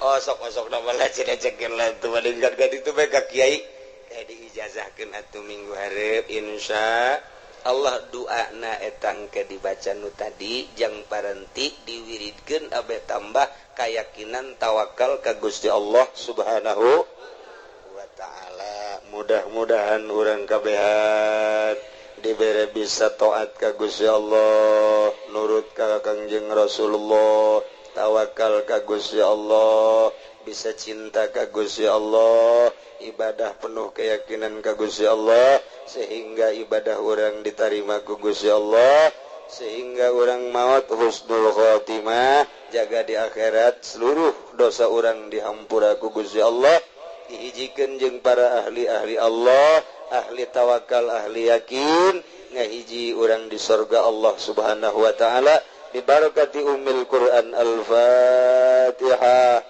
Oh sok-sok na malah cenah cekeun lah tuh badengkan ka ditu bae ka kiai kayak diijazahkeun atuh minggu hareup insya Allah doana eta engke dibaca nu tadi jang parenti diwiridkeun abe tambah keyakinan tawakal ka Gusti Allah Subhanahu wa taala. Mudah-mudahan urang kabehan dibere bisa taat ka Gusti Allah, nurut ka Kangjeng Rasulullah, tawakal ka Gusti Allah, bisa cinta ka Gusti Allah, ibadah penuh keyakinan ka Gusti Allah, sehingga ibadah orang diterima ku Gusti Allah, sehingga orang maut husnul khotimah, jaga di akhirat seluruh dosa orang dihampura ku Gusti Allah, dihijikeun jeung para ahli-ahli Allah, ahli tawakal, ahli yakin, ngahiji orang di surga Allah Subhanahu wa taala bibarakati ummil Quran. Al-Fatihah.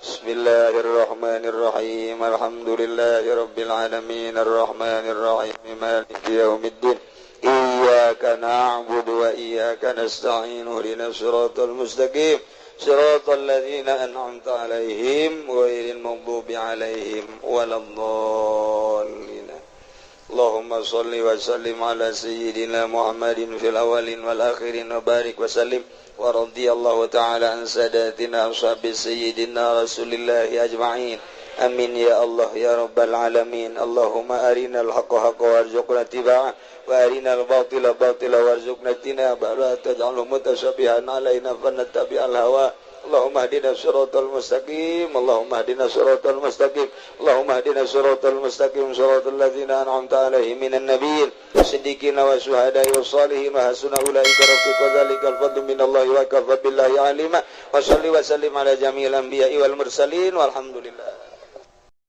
Bismillahirrahmanirrahim. Alhamdulillahirabbil alamin arrahmanirrahim maliki yaumiddin. Iyyaka na'budu wa iyyaka nasta'in ihdinas siratal mustaqim siratal ladzina an'amta 'alaihim ghairil maghdubi 'alaihim waladdallin. Allahumma shalli wa sallim ala sayyidina Muhammadin fil awwalin wal akhirin wa barik wa sallim wa radiyallahu ta'ala an sadatina ashabi sayyidina Rasulillahi ajma'in Amin ya Allah ya rabbal alamin. Allahumma arinal haqqa haqqa warzuqna ittiba'ah wa arinal batila batila warzuqna ijtinabah la taj'alhu mutasyabihan alaina fanattabi'al hawa. Allahumma hdina siratal mustaqim. Allahumma hdina siratal mustaqim. Allahumma hdina siratal mustaqim siratal ladzina an'amta alaihim minan nabiyyin wasiddiqina wasyuhada'i wassalihin wa hasuna ulaika rafiqa. Dzalikal fadlu minallahi wa kafa billahi alima. Wa shalli wa sallim ala jami'il anbiya'i wal mursalin walhamdulillah.